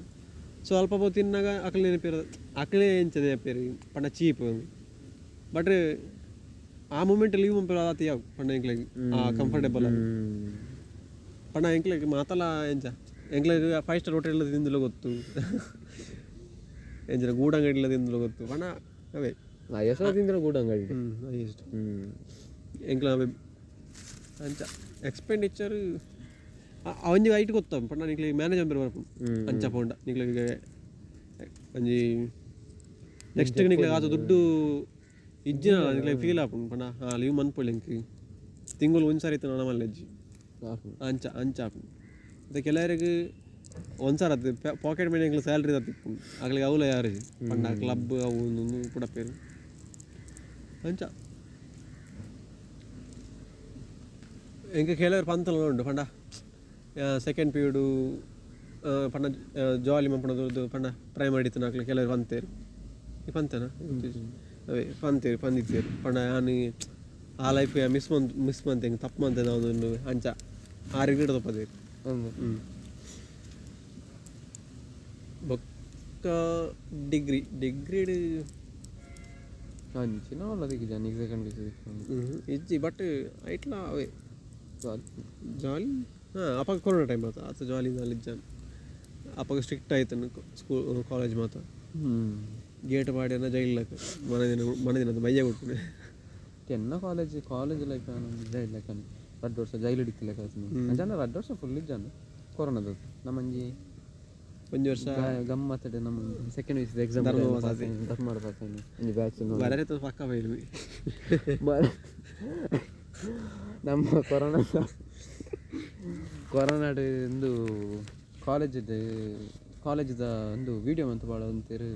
ಸೊ ಅಲ್ಪ ಪೋ ತಿನ್ನಾಗ ಅಕ್ಲೆ ನೆನಪೇರು ಅಕ್ಲೆ ಎಂಚ ನೆನಪೇರು ಪಂಡ ಚೀಪ್. ಬಟ್ ಆ ಮೂಮೆಂಟ್ ಲೀವ್ ಮನ್ಪೆರ್ ಆತ ಯಾವ್ ಪಂಡ ಎಂಕ್ಲೆಗ್ ಆ ಕಂಫರ್ಟೇಬಲ್ ಪಂಡ ಎಂಕ್ಲೆಗ್ ಮಾತಲ ಎಂಚ ಎಂಕ್ಲೆಗ್ ಫೈವ್ ಸ್ಟಾರ್ ಹೋಟೆಲ್ ತಿಂದಲ ಗೊತ್ತು, ಎಂಚಿನ ಗೂಡಂಗಡಿಲ ತಿಂದಲ ಗೊತ್ತು ಪಂಡ ಅವೇ. ಹೆಸರು ತಿಂದ್ರೆ ಗೂಡಂಗಡಿ. ಹೈಯೆಸ್ಟ್ ಎಂಕ್ಲ ಅವೇ ಅಂಚ ಎಕ್ಸ್ಪೆಂಡಿಚರ್ ಒಂಜಿ ಐಟ್ ಗೊತ್ತ ಪಂಡ ನಿಕ್ಲೆ ಮ್ಯಾನೇಜ್ ಮನ್ಪೆರ್ ಬರ್ಪುಂಡು. ಅಂಚ ಪೋಂಡ ನಿಕ್ಲೆಗ್ ಒಂಜಿ ನೆಕ್ಸ್ಟ್ ನಿಕ್ಲೆಗ್ ಆತ ದುಡ್ಡು ಇಜ್ಜಿನ ನಿಕ್ಲೆಗ್ ಫೀಲ್ ಆಪುಂಡು ಪಂಡ ಹಾಂ ಲೀವ್ ಮನ್ಪೊಳಿ ಎಂಕ್ ತಿಂಗಳು ಒಂಜಿ ಸಾರಿ ಇತ್ತು ಮಲ್ಲೆಜ್ಜಿ ಅಂಚ ಅಂಚ ಆಪುಂಡು. ಇತ್ತೆ ಕೆಲವರಿಗೆ ಒಂದ್ಸಾರ ಅದು ಪಾಕೆಟ್ ಮನಿ ಎಂಕ್ಲೆ ಸ್ಯಾಲ್ರಿ ಇಪ್ಪುಂಡು ಅಕ್ಲೆಗ್ ಅವುಲ ಯಾರು ಪಂಡ ಕ್ಲಬ್ ಅವು ಉಂದು ಪುಡಪೇರು ಅಂಚ. ಎಂಕ್ ಕೆಲವರು ಪಂತಲ ಉಂಡು ಪಂಡ ಸೆಕೆಂಡ್ ಪಿರಿಯಡು ಪಂಡ ಜಾಲಿ ಮಲ್ಪುನ ತೂದು ಪಂಡ ಪ್ರೈಮರಿ ಇತ್ತಿನಕ್ಲು ಕೆಲವರು ಪಂತೇರು ಈ ಪಂತೇನ ಅವೇ ಪಂತೇರು ಪಂದಿತ್ತೇರು. ಪಂಡ ಯಾನ್ ಆ ಲೈಫ್ ಮಿಸ್ ಮಂತ್ ಮಿಸ್ ಮಂತೆ, ತಪ್ಪು ಮಂತೆ ಒಂದು ಅಂಚ ಆ ರಿಗ್ರೆಟ್ ತಪ್ಪದೇರು. ಬೊಕ್ಕ ಡಿಗ್ರಿ ಡಿಗ್ರಿಡ್ ಅಂಚಿನ ಒಲ್ಲ ಜನ ಸೆಕೆಂಡ್ ಇಜ್ಜಿ, ಬಟ್ ಐಟ್ಲಾ ಅವೇ ಜಾಲಿ. ಹಾಂ, ಅವಾಗ ಕೊರೋನಾ ಟೈಮ್ ಆತ ಆತ ಜಾಲಿ ಇಜ್ಜಾನ್. ಅವಾಗ ಸ್ಟ್ರಿಕ್ಟ್ ಆಯ್ತು ಸ್ಕೂಲ್ ಕಾಲೇಜ್ ಮಾತ್ರ. ಗೇಟ್ ಪಾಡ್ಯನ ಜೈಲಕ್ ಮನೆ ದಿನ ಮನೆ ದಿನ ಬಯ್ಯ ಕೊಟ್ಟುನೆ. ಎನ್ನ ಕಾಲೇಜ್ ಕಾಲೇಜ್ ಲೈಫ್ ಜೈಲ್ ಲೆಕ್ಕನೆ. 2 ವರ್ಷ ಜೈಲು ಇತ್ತಿಲ್ಲ. ಅಂಚ 2 ವರ್ಷ ಫುಲ್ ಇಜ್ಜಾನು ಕೊರೋನಾದ ನಮ್ಮಂಜಿ. ಒಂಜಿ ವರ್ಷ ಗಮ್ಮತ್ತಡೆ ನಮ್ಮ ಸೆಕೆಂಡ್ ವೀಸ್ ಎಕ್ಸಾಮ್ ಧರ್ಮ ಪಾಸ್ ಒಂಜಿ ಬ್ಯಾಚ್. ಬರರೆ ಪಕ್ಕ ಬೈಲು. ನಮ್ಮ ಕೊರೋನಾ ಕೊರೋನಾಡ್ ಒಂದು ಕಾಲೇಜಿದ ಕಾಲೇಜಿದ ಒಂದು ವಿಡಿಯೋ ಅಂತ ಭಾಳ ಅಂತೀರು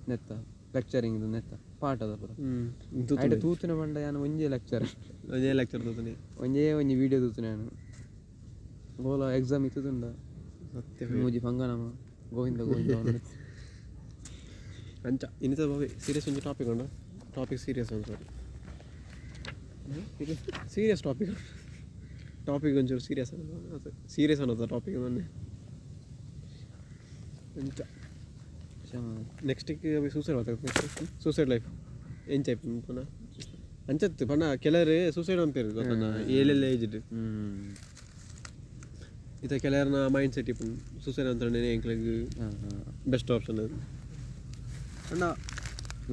ನೆತ್ತ ಲೆಕ್ಚರಿಂಗ್ ನೆತ್ತ ಪಾಠದ ಪೂರ ಐಟ ತೂತಿನ ಪಂಡ ಯಾನ್ ಒಂಜೇ ಲೆಕ್ಚರ್. ಒಂಜೇ ಲೆಕ್ಚರ್ ತೂತನೆ. ಒಂಜೇ ಒಂಜಿ ವಿಡಿಯೋ ತೂತಿನ ಯಾನು. ಗೋಲ ಎಕ್ಸಾಮ್ ಇತ್ತುಂಡ ಸತ್ಯ. ಮೂಜಿ ಪಂಗನಮ ಗೋವಿಂದ ಗೋವಿಂದ. ಅಂಚ ಇನ್ನಿತ ಸೀರಿಯಸ್ ಒಂಜಿ ಟಾಪಿಕ್ ಉಂಡು. ಟಾಪಿಕ್ ಸೀರಿಯಸ್ ಒಂದು, ಸಾರಿ, ಸೀರಿಯಸ್ ಟಾಪಿಕ್. ಟಾಪಿಕ್ ಒಂಚೂರು ಸೀರಿಯಸ್ ಸೀರಿಯಸ್ ಅನ್ನೋದು ಟಾಪಿಕ್ ಮೊನ್ನೆ. ಅಂಚ ನೆಕ್ಸ್ಟಿಗೆ ಸೂಸೈಡ್ ಮಾತಾಡ್ತೀನಿ. ಸೂಸೈಡ್ ಲೈಫ್ ಎಂಚ ಪುನಃ ಅಂಚತ್ತು ಪಂಡ ಕೆಲವರು ಸೂಸೈಡ್ ಅನ್ಪೇರು ಗೊತ್ತನ ಏಳೆಲ್ಲ ಏಜ್ಡ್. ಇತ್ತ ಕೆಲವರನ ಮೈಂಡ್ ಸೆಟ್ ಇಪ್ಪು ಸೂಸೈಡ್ ಅಂತ ಎಂಕ್ಲೆಗ್ ಬೆಸ್ಟ್ ಆಪ್ಷನ್ ಅದು. ಪಂಡ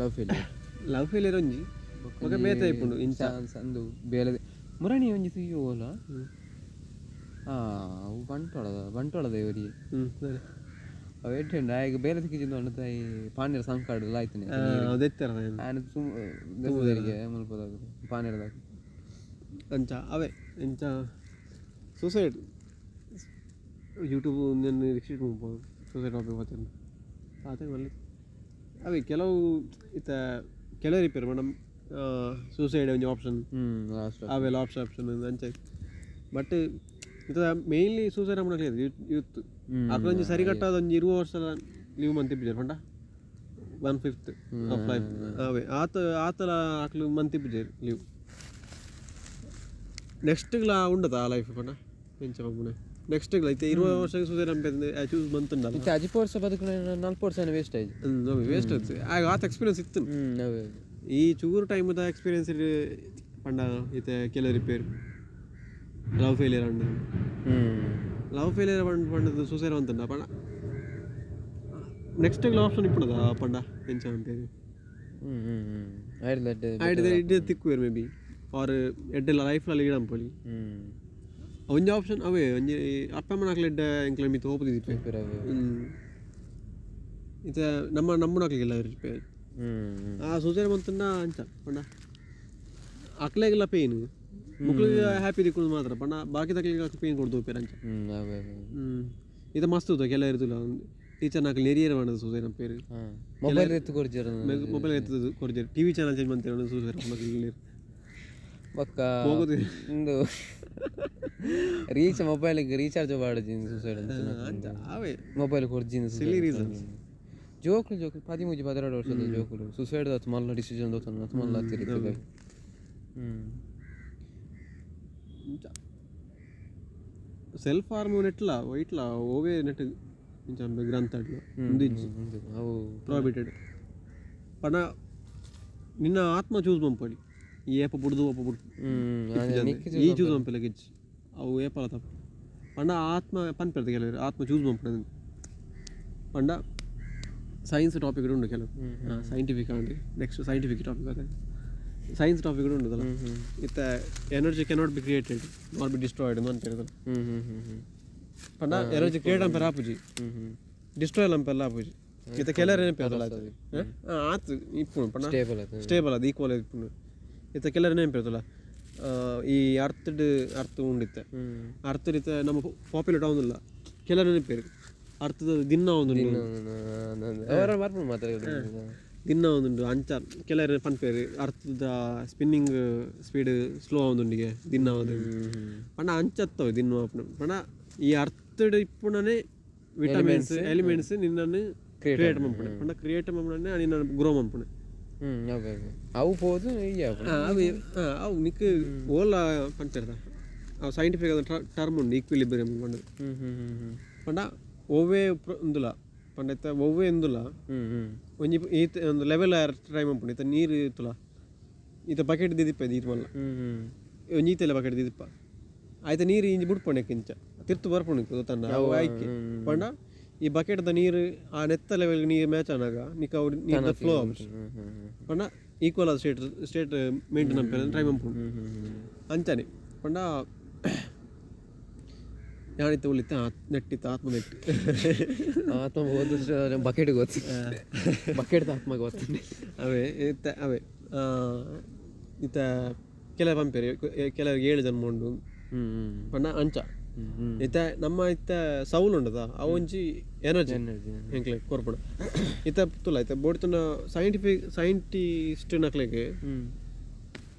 ಲವ್ ಫೇಲಿಯರ್. ಲವ್ ಫೇಲಿಯರ್ ಒಂಜಿ, ಬೊಕ ಬೇತೆ ಇಪ್ಪುಂಡು ಇಂಚ. ಅಂದು ಬೇಲೆ ಮುರಣಿ ಒಂಜಿ ತುಯ್ಯು ಓಲ ಅವು ಬಂಟ್ವಾಳದ ಬಂಟ್ವಾಳದ ಇವರಿ. ಸರಿ. ಅವು ಎಡ್ಡೆ ಆಯ್ಗ ಬೇಲೆ ತಿಕ್ಕಿಜಿಂದ ಉಂಡು ಈ ಪಾಂಡ್ಯರ ಸಂಕಾಡು ಆಯ್ತಾನೆ. ಅದೆತ್ತರ. ಆಯ್ನ ದೆಸದರಿಗೆ ಮುಲ್ಪದಾಗ ಪಾಂಡ್ಯರದಾಗ. ಅಂಚ ಅವೇ ಇಂಚ ಸೂಸೈಡ್ ಯೂಟ್ಯೂಬ್ ನಾನು ರಿಕ್ಷಿಟ್ ಮಾಡ್ಬೋದು. ಸೂಸೈಡ್ ಟಾಪಿಕ್ ಬರ್ತೀನಿ ಆತ ಮಲ್ಲಿ. ಅವೇ ಕೆಲವು ಇತ್ತ ಕೆಲವು ರಿಪೇರ್ ಮೇಡಮ್ ಸೂಸೈಡ್ ಒಂಜಿ ಆಪ್ಷನ್. ಲಾಸ್ಟ್. ಅವೆಲ್ಲ ಆಪ್ಷನ್ ಆಪ್ಷನ್ ಅಂಚ. ಬಟ್ ಇತ್ತ ಮೇನ್ಲಿ ಸೂಸೈಡ್ ಮಾಡಕ್ಲೆ ಯೂತ್ ಅಕ್ಲೊಂಜಿ ಸರಿ ಕಟ್ಟಾದ ಒಂಜಿ 20 ವರ್ಷ ಲೀವ್ ಮಂತಿಪ್ಪಿಜಾರ್. ಪಂಡ 1/5 ಆಫ್ ಲೈಫ್ ಅವೇ ಆತ ಆತಲ ಅಕ್ಲು ಮಂತಿಪ್ಪಿಜಾರ್ ಲೀವ್. ನೆಕ್ಸ್ಟ್ಗ್ಲಾ ಉಂಡದ ಆ ಲೈಫ್ ಪಂಡ ಎಂಚ ಪಂಪುನೆ ನೆಕ್ಸ್ಟ್ಗ್ಲ ಇತ್ತೆ 20 ವರ್ಷ ಸೂಸೈಡ್ ಅನ್ಪೇಂದ್ರೆ ಚೂಸ್ ಮಂತುಂಡಲ್ಲ. ಇತ್ತೆ ಅಜಿಪ ವರ್ಷ ಬದುಕುನ 40 ವರ್ಷ ವೇಸ್ಟ್ ಆಯ್ತು. ವೇಸ್ಟ್ ಆಯ್ತು. ಆಗ ಆತ ಎಕ್ಸ್ಪೀರಿಯನ್ಸ್ ಇತ್ತು. ಅವೇ. ಈ ಚೂರು ಟೈಮ್ದ ಎಕ್ಸ್ಪೀರಿಯನ್ಸ್ ಪಂಡ ಇತ್ತೆ ಕೆಲವು ರಿಪೇರ್ ಲವ್ ಫೇಲಿಯರ್ ಅಂಡ್ ಲವ್ ಫೇಲಿಯರ್ ಪಂಡ ಪಂಡದು ಸೂಸೈಡ್ ಅಂತಂಡ. ಪಂಡ ನೆಕ್ಸ್ಟ್ ಆಪ್ಷನ್ ಇಪ್ಪುನದ ಪಂಡ ಎಂಚ ಪನ್ಪೇರು ಆಯ್ತು ಇಡ್ಡೆ ತಿಕ್ಕುವೆರ್ ಮೇ ಬಿ ಆರ್ ಎಡ್ಡೆಲ್ಲ ಲೈಫ್ಲ ಲೀಡ್ ಅನ್ಪೊಲಿ. ಒಂಜಿ ಆಪ್ಷನ್ ಅವೇ ಒಂಜಿ ಅಪ್ಪ ಅಮ್ಮನಕ್ಲೆ ಎಡ್ಡೆ ಎಂಕ್ಲೆ ಮಿತ್ತ್ ಹೋಪು ದಿಪ್ಪೆ. ಇತ್ತೆ ನಮ್ಮ ನಮ್ಮನಕ್ಲೆಗೆಲ್ಲ ರಿಪೇರ್ ಆ ಸೂಸೈಡ್ ಮಂತುಂಡ ಅಂಚ ಪಂಡ ಅಕ್ಲೆಗೆಲ್ಲ ಪೇನ್, ಮುಕ್ಳಿಗೆ ಹ್ಯಾಪಿ ದಿಕ್ಕುದು ಮಾತ್ರ. ಪಂಡ ಬಾಕಿ ತಕ್ಲಿಗೆ ಪೇನ್ ಕೊಡ್ದು ಹೋಪೇರು ಅಂಚ. ಇದು ಮಸ್ತ್ ಉಂಟು. ಕೆಲವು ಇರ್ತಲ್ಲ ಟೀಚರ್ ನಾಕಲ್ ನೆರಿಯರ್ ಮಾಡೋದು ಸೂಸೈಡ್ ಪೇರು. ಮೊಬೈಲ್ ಎತ್ತು ಕೊರ್ಜರ್. ಮೊಬೈಲ್ ಎತ್ತು ಕೊರ್ಜರ್, ಟಿವಿ ಚಾನಲ್ ಚೇಂಜ್ ಮಂತೇರು ಸೂಸೈಡ್ ಮಕ್ಳು. ಬೊಕ್ಕ ಹೋಗೋದು ಇಂದು ರೀಚ್ ಮೊಬೈಲ್ ರೀಚಾರ್ಜ್ ಬಾಡಜಿನ್ ಸೂಸೈಡ್ ಅಂಚ ಅವೇ ಮೊಬೈಲ್ ಕೊರ್ಜಿನ್. Silly reasons. ಜೋಕುಲು ಜೋಕುಲು 13 12 ವರ್ಷದ ಜೋಕುಲು ಸೂಸೈಡ್ ಆತು ಮಲ್ಲ ಡಿಸಿಷನ್ ದೋತನ ಅತ್ ಮಲ್ಲ ಹತ್ತಿರ. ಇಂಚ ಸೆಲ್ಫ್ ಹಾರ್ಮ್ ನೆಟ್ಲ ವೈಟ್ಲ ಓವೇ ನೆಟ್ ಇಂಚ ಗ್ರಂಥ ಅಡ್ಲ ಉಂದು ಇಜ್ಜಿ. ಅವು ಪ್ರಾಹಿಬಿಟೆಡ್. ಪಂಡ ನಿನ್ನ ಆತ್ಮ ಚೂಸ್ ಮಂಪೊಲಿ ಈ ಏಪ ಬುಡ್ದು ಒಪ್ಪ ಬುಡ್ದು ಈ ಚೂಸ್ ಮಂಪೆಲ ಗಿಜ್ಜಿ ಅವು ಏಪಲ ತಪ್ಪು. ಪಂಡ ಆತ್ಮ ಪನ್ಪೆರ್ದು ಕೆಲವರು ಆತ್ಮ ಚೂಸ್ ಮಂಪುನ. ಪಂಡ ಸೈನ್ಸ್ ಟಾಪಿಕ್ ಉಂಡು ಕೆಲವು ಸೈಂಟಿಫಿಕ್ ಆಂಡ್ ನೆಕ್ಸ್ಟ್ ಸೈಂಟಿಫಿಕ್ ಟಾಪಿಕ್ ಅದೇ ಸೈನ್ಸ್ ಟಾಪಿಕ್ ಉಂಡುದಲ್ಲ. ಇತ್ತ energy cannot be created not be destroyed ಅಂತ. ಪಂಡ ಎನರ್ಜಿ ಕ್ರಿಯೇಟ್ ಅಂಪೆರ ಆಪುಜಿ, ಡಿಸ್ಟ್ರಾಯ್ ಅಂಪೆಲ್ಲ ಆಪುಜಿ. ಇತ್ತ ಕೆಲವರು ನೆನಪು ಆತು ಇಪ್ಪುಂಡು ಪಂಡ ಸ್ಟೇಬಲ್ ಸ್ಟೇಬಲ್ ಅದು ಈಕ್ವಲ್ ಇಪ್ಪುಂಡು. ಇತ್ತ ಕೆಲವರು ನೆನಪಿರ್ತಲ್ಲ ಈ ಅರ್ಥಡ್ ಅರ್ಥ ಉಂಡಿತ್ತೆ ಅರ್ಥ ಇತ್ತ ನಮ್ಮ ಪಾಪ್ಯುಲೇಟ್ ಆವೊಂದಿಲ್ಲ. ಕೆಲವರು ನೆನಪೇರು ಅರ್ಥದ ದಿನ ಒಂದುಂಡು ದಿನ ಒಂದುಂಡು ಅಂಚ. ಕೆಲವರು ಪನ್ಪೇರು ಅರ್ಥದ ಸ್ಪಿನ್ನಿಂಗ್ ಸ್ಪೀಡ್ ಸ್ಲೋ ಆವೊಂದುಂಡಿಗೆ ದಿನ ಆವೊಂದು. ಪಂಡ ಅಂಚತ್ತವೆ ದಿನ ಆಪುಂಡು. ಪಂಡ ಈ ಅರ್ಥಡ್ ಇಪ್ಪುನನೆ ವಿಟಮಿನ್ಸ್, ಎಲಿಮೆಂಟ್ಸ್ ನಿನ್ನನ್ನು ಕ್ರಿಯೇಟ್ ಮನ್ಪುಣೆ. ಪಂಡ ಕ್ರಿಯೇಟ್ ಮನ್ಪುಣೆ, ನಿನ್ನ ಗ್ರೋ ಮನ್ಪುಣೆ. ಅವೆ ಅವು ಪೋದು. ಅವು ಅವು ನಿಕ್ ಓಲ ಪಂತಿರ್ದ ಅವು ಸೈಂಟಿಫಿಕ್ ಟರ್ಮ್ ಉಂಡು, ಈಕ್ವಿಲಿಬ್ರಿಯಂ ಪಂಡ. ಪಂಡ ಒವ್ವೇ ಉಂದುಲ ಪಂಡ ಇತ್ತ ಒವ್ವೇ ಇಂದುಲ ಒಂಜಿ ಈತ್ ಒಂದು ಲೆವೆಲ್ ಟ್ರೈ ಮನ್ಪುಂಡು. ಇತ್ತ ನೀರು ಇತ್ತುಲ, ಈತ ಬಕೆಟ್ ದಿದಿಪ್ಪ, ಈತ್ ಮಲ್ಲ ಒಂಜಿ ಈತೆಲ್ಲ ಬಕೆಟ್ ದಿದಿಪ್ಪ ಆಯ್ತ, ನೀರು ಇಂಜಿ ಬುಡ್ಪುಂಡು ಇಂಚ ತಿರ್ತು ಬರ್ಪುಂಡು, ಗೊತ್ತಂಡ? ಅವು ಆಯ್ಕೆ ಪಂಡ ಈ ಬಕೆಟ್ದ ನೀರು ಆ ನೆತ್ತ ಲೆವೆಲ್ ನೀರು ಮ್ಯಾಚ್ ಆನಾಗ ನಿಕ್ಕ ಅವು ನೀರ್ದ ಫ್ಲೋ ಆಪುಜಿ. ಪಂಡ ಈಕ್ವಲ್ ಆದ ಸ್ಟೇಟ್ ಸ್ಟೇಟ್ ಮೇಂಟೈನ್ ಅನ್ಪೆರೆ ಟ್ರೈ ಮನ್ಪುಂಡು. ಅಂಚನೆ ಪಂಡ ಯಾನಿತ್ತ ಉಳಿತ ನೆಟ್ಟಿತ್ತ ಆತ್ಮ ನೆಟ್ಟು. ಆತ್ಮ ಹೋದ ಬಕೆಟ್ ಗೊತ್ತು, ಬಕೆಟ್ ಆತ್ಮ ಗೊತ್ತು. ಅವೇ ಇತ್ತ ಅವೇ ಇತ್ತ ಕೆಲವು ಪಂಪೆರ್, ಕೆಲವರಿಗೆ 7 ಜನ್ಮ ಉಂಡು ಪಂಡ ಅಂಚ. ಇತ್ತ ನಮ್ಮ ಇತ್ತ ಸೌಲ್ ಉಂಡದ, ಅವು ಒಂಜಿ ಎನರ್ಜಿ ಎಂಕ್ಲೆ ಕೊರ್ಪುಂಡು. ಇತ್ತ ತುಲ ಇತ್ತ ಬೋಡ್ತುನ ಸೈಂಟಿಫಿಕ್ ಸೈಂಟಿಸ್ಟ್ ನಕ್ಲೆಗ್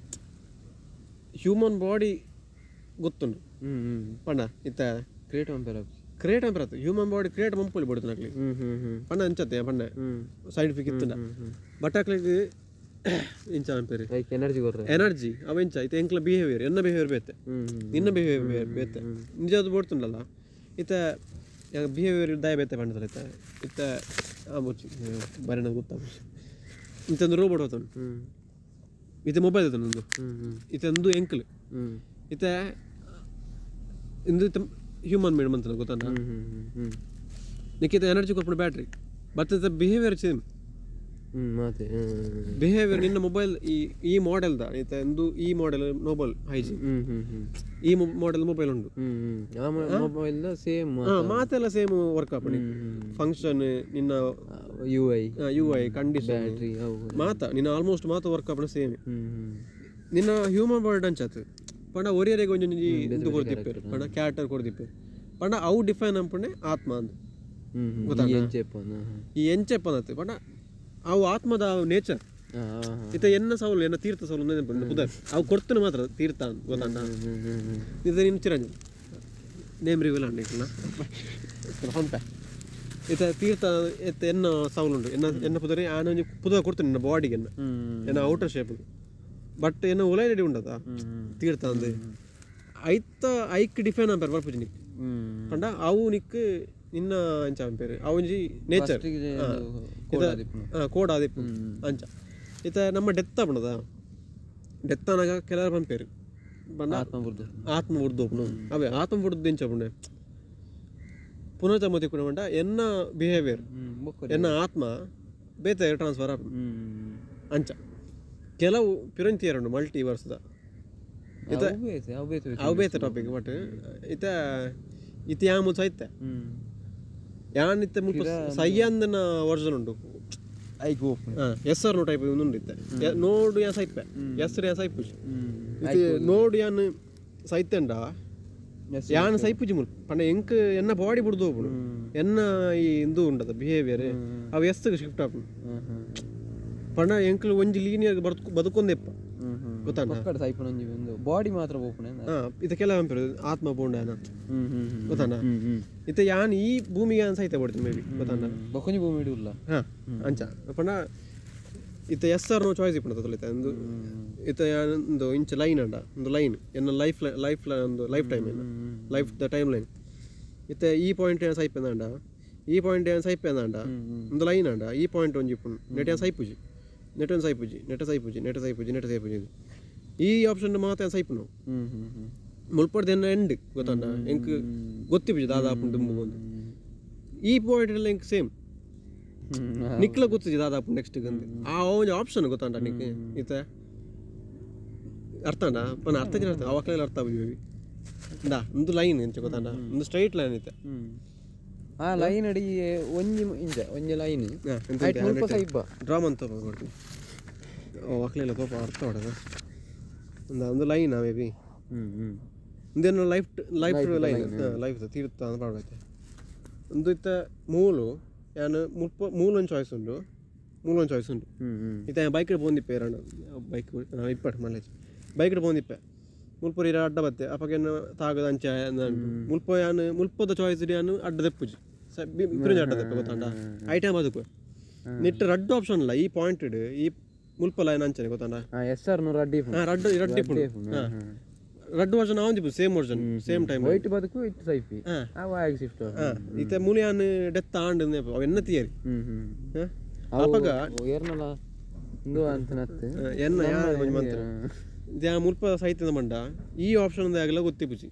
ಹ್ಯೂಮನ್ ಬಾಡಿ ಗೊತ್ತುಂಡು. ಪಂಡ ಇತ್ತ ಕ್ರಿಯೇಟ್ ಮನ್ಪೆರ, ಕ್ರಿಯೇಟ್ ಮನ್ಪೆರ, ಹ್ಯೂಮನ್ ಬಾಡಿ ಕ್ರಿಯೇಟ್ ಮನ್ಪೊಲಿ ಬೋಡ್ತುನಕ್ಲೆಗ್ ಪಂಡ ಅಂಚತೆ ಪಂಡ ಸೈಂಟಿಫಿಕ್ ಇತ್ತುಂಡ. ಬಟ್ ಅಕ್ಲೆಗ್ ಇಂಚ ಅನ್ಪೆರ್ ಎನರ್ಜಿ ಕೊರ್ರೆ, ಎನರ್ಜಿ ಅವ ಎಂಚ ಇತ್ತ ಎಂಕ್ಲ ಬಿಹೇವಿಯರ್, ಎನ್ನ ಬಿಹೇವಿಯರ್ ಬೇತೆ, ನಿನ್ನ ಬಿಹೇವಿಯರ್ ಬೇತೆ. ನಿಜವಾದ ಬೋಡ್ತುಂಡಲ್ಲ ಇತ್ತ ಬಿಹೇವಿಯರ್ ದಾಯ ಬೇತೆ ಪಂಡದಲ್ಲ. ಇತ್ತ ಇತ್ತ ಆಬೋಚಿ ಬರೆನ ಗೊತ್ತಾಪುಜಿ. ಇಂತ ರೋಬೋಟ್ ಹೋತನು, ಇತ್ತ ಮೊಬೈಲ್ ಉಂದು, ಇತ್ತ ಒಂದು ಎಂಕ್ಲು, ಇತ್ತ ಇಂದು ಇತ್ತ ಹ್ಯೂಮನ್ ಮೇಡ್ ಮಂತನ, ಗೊತ್ತಂಡ? ನಿಕ್ಕಿತ ಎನರ್ಜಿ ಕೊರ್ಪುಂಡು ಬ್ಯಾಟ್ರಿ, ಬಟ್ ಇತ್ತ ಬಿಹೇವಿಯರ್ ಸೇಮ್ ಬಿಹೇವಿಯರ್. ನಿನ್ನ ಮೊಬೈಲ್ ಈ ಈ ಮಾಡೆಲ್ the ಇತ್ತ ಒಂದು ಈ ಮಾಡೆಲ್ ನೋಬಲ್ ಹೈಜಿನ್, ಈ ಮಾಡೆಲ್ ಮೊಬೈಲ್ ಉಂಡು, ಮೊಬೈಲ್ ಸೇಮ್ ಮಾತೆಲ್ಲ ಸೇಮ್ ವರ್ಕ್ ಆಪುಂಡು. ಫಂಕ್ಷನ್ ನಿನ್ನ ಯು I condition ಮಾತ ನಿನ್ನ ಆಲ್ಮೋಸ್ಟ್ ಮಾತ ವರ್ಕ್ ಆಪುಂಡು ಸೇಮ್. ನಿನ್ನ ಹ್ಯೂಮನ್ ಬಾಡಿ ಅಂಚಾತು ಪಂಡ ಒರಿಯರಿಗೆ ಒಂಜೊಂಜಿ ಇಂದು ಕೊರ್ದಿಪ್ಪೆರ್, ಪಂಡ ಕ್ಯಾರೆಕ್ಟರ್ ಕೊರ್ದಿಪ್ಪೆರ್. ಪಂಡ ಅವು ಡಿಫೈನ್ ಅನ್ಪುಂಡೆ ಆತ್ಮ ಅಂದ್, ಗೊತ್ತಾಂಡ? ಈ ಎಂಚೆಪ್ಪನತ್ ಪಂಡ ಅವು ಆತ್ಮದ ನೇಚರ್. ಇತ್ತ ಎನ್ನ ಸೌಲು, ಎನ್ನ ತೀರ್ಥ ಸೌಲು ಪುದರ್ ಅವು ಕೊಡ್ತನ ಮಾತ್ರ ತೀರ್ಥ ಅಂದ್, ಗೊತ್ತಾಂಡ? ಇದು ನಿನ್ನ ಚಿರಂಜನ್ ನೇಮ್ ರಿವೀಲ್ ಅಂಡ್ ಹೊಂಪೆ. ಇತ್ತ ತೀರ್ಥ ಇತ್ತ ಎನ್ನ ಸೌಲು ಉಂಡು, ಎನ್ನ ಎನ್ನ ಪುದರ್ ಆನ ಒಂಜಿ ಪುದರ್ ಕೊಡ್ತೇನೆ ಎನ್ನ ಬಾಡಿಗೆ, ಎನ್ನ ಎನ್ನ ಔಟರ್ ಶೇಪ್. ಬಟ್ ಎನ್ನ ಉಲೈಡಿ ಉಂಡದ ತೀರ್ಥ ಅಂದ್, ಐತ ಐಕ್ ಡಿಫೈನ್ ಅನ್ಪೇರ್ ಬರ್ಪುಜಿ ನಿಕ್. ಪಂಡ ಅವು ನಿಕ್ ನಿನ್ನ ಅಂಚ ಅನ್ಪೇರ್ ಅವು ಒಂಜಿ ನೇಚರ್ ಕೋಡ್ ಆದಿಪ್ಪು ಅಂಚ. ಇತ್ತ ನಮ್ಮ ಡೆತ್ ಆಪುಂಡದ, ಡೆತ್ ಆನಾಗ ಕೆಲವರು ಪನ್ಪೇರು ಪಂಡ ಆತ್ಮ ಬುಡ್ದು ಹೋಪುಂಡು. ಅವೇ ಆತ್ಮ ಬುಡ್ದು ಎಂಚ ಆಪುಂಡು, ಪುನರ್ಜನ್ಮ ತಿಕ್ಕುಂಡು. ಪಂಡ ಎನ್ನ ಬಿಹೇವಿಯರ್ ಎನ್ನ ಆತ್ಮ ಬೇತೆ ಟ್ರಾನ್ಸ್ಫರ್ ಆಪುಂಡು ಅಂಚ. ಕೆಲವು ಪಿರಂತಿಯರ್ ಉಂಡು ಮಲ್ಟಿವರ್ಸ್ದ, ಅವು ಬೇತೆ ಟಾಪಿಕ್. ಬಟ್ ಇತ್ತ ಇತ್ತ ಯಾಮು ಸೈತೆ ಯಾನ್ ಇತ್ತ ಮುಲ್ಪ ಸೈಯಂದನ ವರ್ಷನ್ ಉಂಡು, ಎಸ್ ಆರ್ ನೋ ಟೈಪ್ ಉಂಡು. ಇತ್ತೆ ನೋಡು ಯಾನ್ ಸೈಪೆ, ಎಸ್ ಯಾನ್ ಸೈಪುಜಿ. ಇತ್ತೆ ನೋಡು ಯಾನ್ ಸೈತೆಂಡ ಯಾನ್ ಸೈಪುಜಿ ಮುಲ್ಪ. ಪಂಡ ಎಂಕ್ ಎನ್ನ ಬಾಡಿ ಬುಡ್ದು ಹೋಪುಂಡು, ಎನ್ನ ಈ ಇಂದು ಉಂಡದ ಬಿಹೇವಿಯರ್ ಅವು ಎಸ್ ಶಿಫ್ಟ್ ಆಪುಂಡು. ಪಂಡ ಎಂಕ್ಲು ಒಂಜಿ ಲೀನಿಯರ್ ಬದುಕೊಂದೆಪ್ಪ, ಗೊತ್ತಾಂಡ? ಬಾಡಿ ಮಾತ್ರ ಪೋಪುನೆ. ಇತ್ತ ಕೆಲವು ಪನ್ಪೆರ್ ಆತ್ಮ ಪೋಂಡ ಗೊತ್ತಾಂಡ? ಇತ್ತ ಯಾನ್ ಈ ಭೂಮಿಗೆ ಯಾನ್ ಸೈತೆ ಬೋಡ್ತೀನಿ ಮೇ ಬಿ, ಗೊತ್ತಾಂಡ? ಬೊಕೊಂಜಿ ಭೂಮಿ ಉಲ್ಲ ಅಂಚ. ಪಂಡ ಇತ್ತ ಎಸ್ ಆರ್ ನೋ ಚಾಯ್ಸ್ ಇಪ್ಪುಂಡು ತೋಲಿತ. ಇಂದು ಇತ್ತ ಯಾನ್ ಒಂದು ಇಂಚ ಲೈನ್ ಅಂಡ, ಒಂದು ಲೈನ್ ಎನ್ನ ಲೈಫ್ ಲೈಫ್ ಒಂದು ಲೈಫ್ ಟೈಮ್ ಎನ್ನ ಲೈಫ್ the time line. ಇತ್ತ ಈ ಪಾಯಿಂಟ್ ಯಾನ್ ಸೈಪೆಂದಾಂಡ, ಈ ಪಾಯಿಂಟ್ ಯಾನ್ ಸೈಪೆಂದಾಂಡ, ಒಂದು ಲೈನ್ ಅಂಡ ಈ ಪಾಯಿಂಟ್ ಒಂಜಿ ಇಪ್ಪುಂಡು. ನೆಟ್ ಯಾನ್ ಸೈಪುಜಿ, ನೆಟ್ ಒಂದು ಸೈಪುಜಿ, ನೆಟ ಸೈಪುಜಿ, ನೆಟ ಸೈಪುಜಿ, ನೆಟ ಸೈಪುಜಿ. ಈ ಆಪ್ಷನ್ ಮಾತ್ರ ಸೈಪುನು ಮುಲ್ಪಡ್ದು ಎನ್ನ ಎಂಡ್, ಗೊತ್ತಾಂಡ? ಎಂಕ್ ಗೊತ್ತಿಪುಜಿ ದಾದ ಆಪುಂಡು ದುಂಬು ಬಂದು. ಈ ಪಾಯಿಂಟ್ ಎಲ್ಲ ಎಂಕ್ ಸೇಮ್, ನಿಕ್ಲ ಗೊತ್ತಿಜಿ ದಾದ ಆಪುಂಡು ನೆಕ್ಸ್ಟ್ ಗಂದು. ಆ ಒಂಜಿ ಆಪ್ಷನ್ ಗೊತ್ತಾಂಡ ನಿಕ್? ಇತ್ತ ಅರ್ಥಂಡ ಪನ ಅರ್ಥ ಜನ ಅರ್ಥ ಅವಾಗಲೆಲ್ಲ ಅರ್ಥ ಆಪುಜಿ ಬೇಬಿ. ಇಂದಾ ಒಂದು ಲೈನ್ ಎಂಚ ಗೊತ್ತಾಂಡ? ಒಂದು ಸ್ಟ್ರೈಟ್ ಲೈನ್ ಇತ್ತೆ. ಆ ಲೈನ್ ಅಡಿ ಒಂಜಿ ಇಂಚ ಒಂಜಿ ಲೈನ್ ಮುಲ್ಪ ಸೈಬ ಡ್ರಾ ಮಂತ ಕೊಡ್ತೀನಿ. ಓ ಅಕ್ಲೆಲ್ಲ ಪಾಪ ಅರ್ಥ ಹೊಡೆದ ಒಂದು ಒಂದು ಲೈನ್ ಮೇ ಬಿ ಇಂದೇನು ಲೈಫ್ ಲೈಫ್ ಲೈನ್ ಲೈಫ್ ತೀರ್ಥ ಅಂತ ಪಾಡೈತೆ. ಒಂದು ಇತ್ತ ಮೂಲು ಯಾನ್ ಮುಲ್ಪ ಮೂಲೊಂದು ಚಾಯ್ಸ್ ಉಂಡು, ಮೂಲೊಂದು ಚಾಯ್ಸ್ ಉಂಡು. ಇತ್ತ ಬೈಕ್ ಪೋಂದಿಪ್ಪೆ ಎರಡ ಬೈಕ್ ಇಪ್ಪಟ್ ಮಲೇಜ್ ಬೈಕ್ ಪೋಂದಿಪ್ಪೆ ಮುಲ್ಪ ಇರ ಅಡ್ಡ ಬತ್ತೆ ಅಪಗೇನು ತಾಗದ ಅಂಚ. ಮುಲ್ಪ ಯಾನ್ ಮುಲ್ಪದ ಚಾಯ್ಸ್ ಯಾನ್ ಅಡ್ಡ ದೆಪ್ಪುಜಿ. ಪಿರಂಜಾಟದ ಗೊತ್ತಾಂಡ ಐಟಮ್ ಅದಕ್ಕೆ ನೆಟ್ ರಡ್ಡ್ ಆಪ್ಷನ್ ಇಲ್ಲ ಈ ಪಾಯಿಂಟೆಡ್ ಈ ಮುಲ್ಪಲ ಅಂಚನೆ ಗೊತ್ತಾಂಡ. ಎಸ್ ಆರ್ ನೋ ರಡ್ಡಿ. ಹಾ, ರಡ್ಡ್ ರಡ್ಡ್ ಇಪ್ಪುಂಡು. ರಡ್ಡ್ version ಆವೊಂದಿಪ್ಪು, same version, same time. White ಬದುಕು ಇಟ್ಟು ಸೈಪಿ ಅವು ಆಗ ಶಿಫ್ಟ್. ಇತ್ತೆ ಮೂಲಿಯಾನ್ ಡೆತ್ ಆಂಡ್ ಅವು ಎನ್ನ ಥಿಯರಿ. ಅಪಗ ಏರ್ನಲ ಇಂದು ಅಂತ ನತ್ತು. ಎನ್ನ ಯಾನ್ ಒಂಜಿ ಮಂತ್ರ ಇತ್ತೆ ಮುಲ್ಪ ಸೈತದ ಮಂಡ ಈ ಆಪ್ಷನ್ ಆಗಲ ಗೊತ್ತಿಪ್ಪುಜಿ.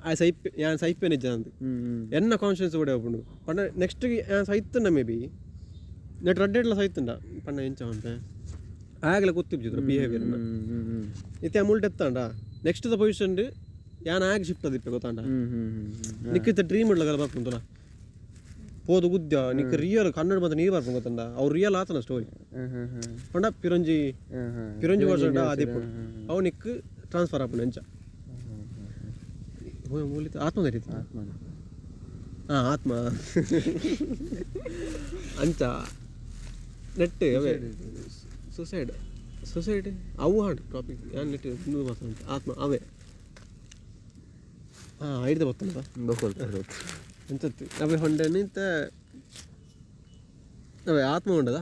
ಆ ಸೈಪ್ ಯಾನ್ ಸೈಪೇನೆ ಇಜ್ಜ ಅಂದ್ ಎನ್ನ ಕಾನ್ಶಿಯನ್ಸ್ ಓಡೆ ಆಪುಂಡು ಪಂಡ ನೆಕ್ಸ್ಟ್ ಯಾನ್ ಸೈತುಂಡ ಮೇ ಬಿ ನೆಟ್ ರಡ್ಡೆಡ್ಲ ಸೈತುಂಡ ಪಂಡ ಎಂಚ ಪನ್ಪೆ ಆಗಲ ಗೊತ್ತಿಪ್ಪುಜಿ ಬಿಹೇವಿಯರ್. ಇತ್ತೆ ಆ ಮುಲ್ ಡೆತ್ ಆಂಡ ನೆಕ್ಸ್ಟ್ ದ ಪೊಸಿಷನ್ ಯಾನ್ ಆಗ ಶಿಫ್ಟ್ ಆದಿಪ್ಪೆ ಗೊತ್ತಾಂಡ. ನಿಕ್ಕಿತ್ತ ಡ್ರೀಮ್ ಇಡ್ಲಗಲ ಬರ್ಪುಂಡುಲ ಪೋದು ಗುದ್ದ ನಿಕ್ ರಿಯಲ್ ಕನ್ನಡ ಮಾತ್ರ ನೀರು ಬರ್ಪುಂಡು ಗೊತ್ತಂಡ. ಅವು ರಿಯಲ್ ಆತನ ಸ್ಟೋರಿ ಪಂಡ ಪಿರಂಜಿ ಪಿರಂಜಿ ವರ್ಷ ಆದಿಪ್ಪುಂಡು ಅವು ನಿಕ್ ಟ್ರಾನ್ಸ್ಫರ್ ಆಪುಂಡು ಎಂಚ ಮೂಲಿತ ಆತ್ಮ ರೀತಿ. ಹಾಂ ಆತ್ಮ ಅಂಚ ನೆಟ್ ಅವೇ ಸುಸೈಡ್ ಸುಸೈಡ್ ಅವು ಹಾಡು ಟಾಪಿಕ್ ಯಾನ್ ನೆಟ್ ಮಾತ್ರ ಆತ್ಮ ಅವೇ. ಹಾಂ ಐಡ್ದ ಬತ್ತನದ ಅಂಚತ್ತಿ ಅವೇ ಹೊಂಡೇನು ಇತ್ತ ಅವೇ ಆತ್ಮ ಉಂಡದ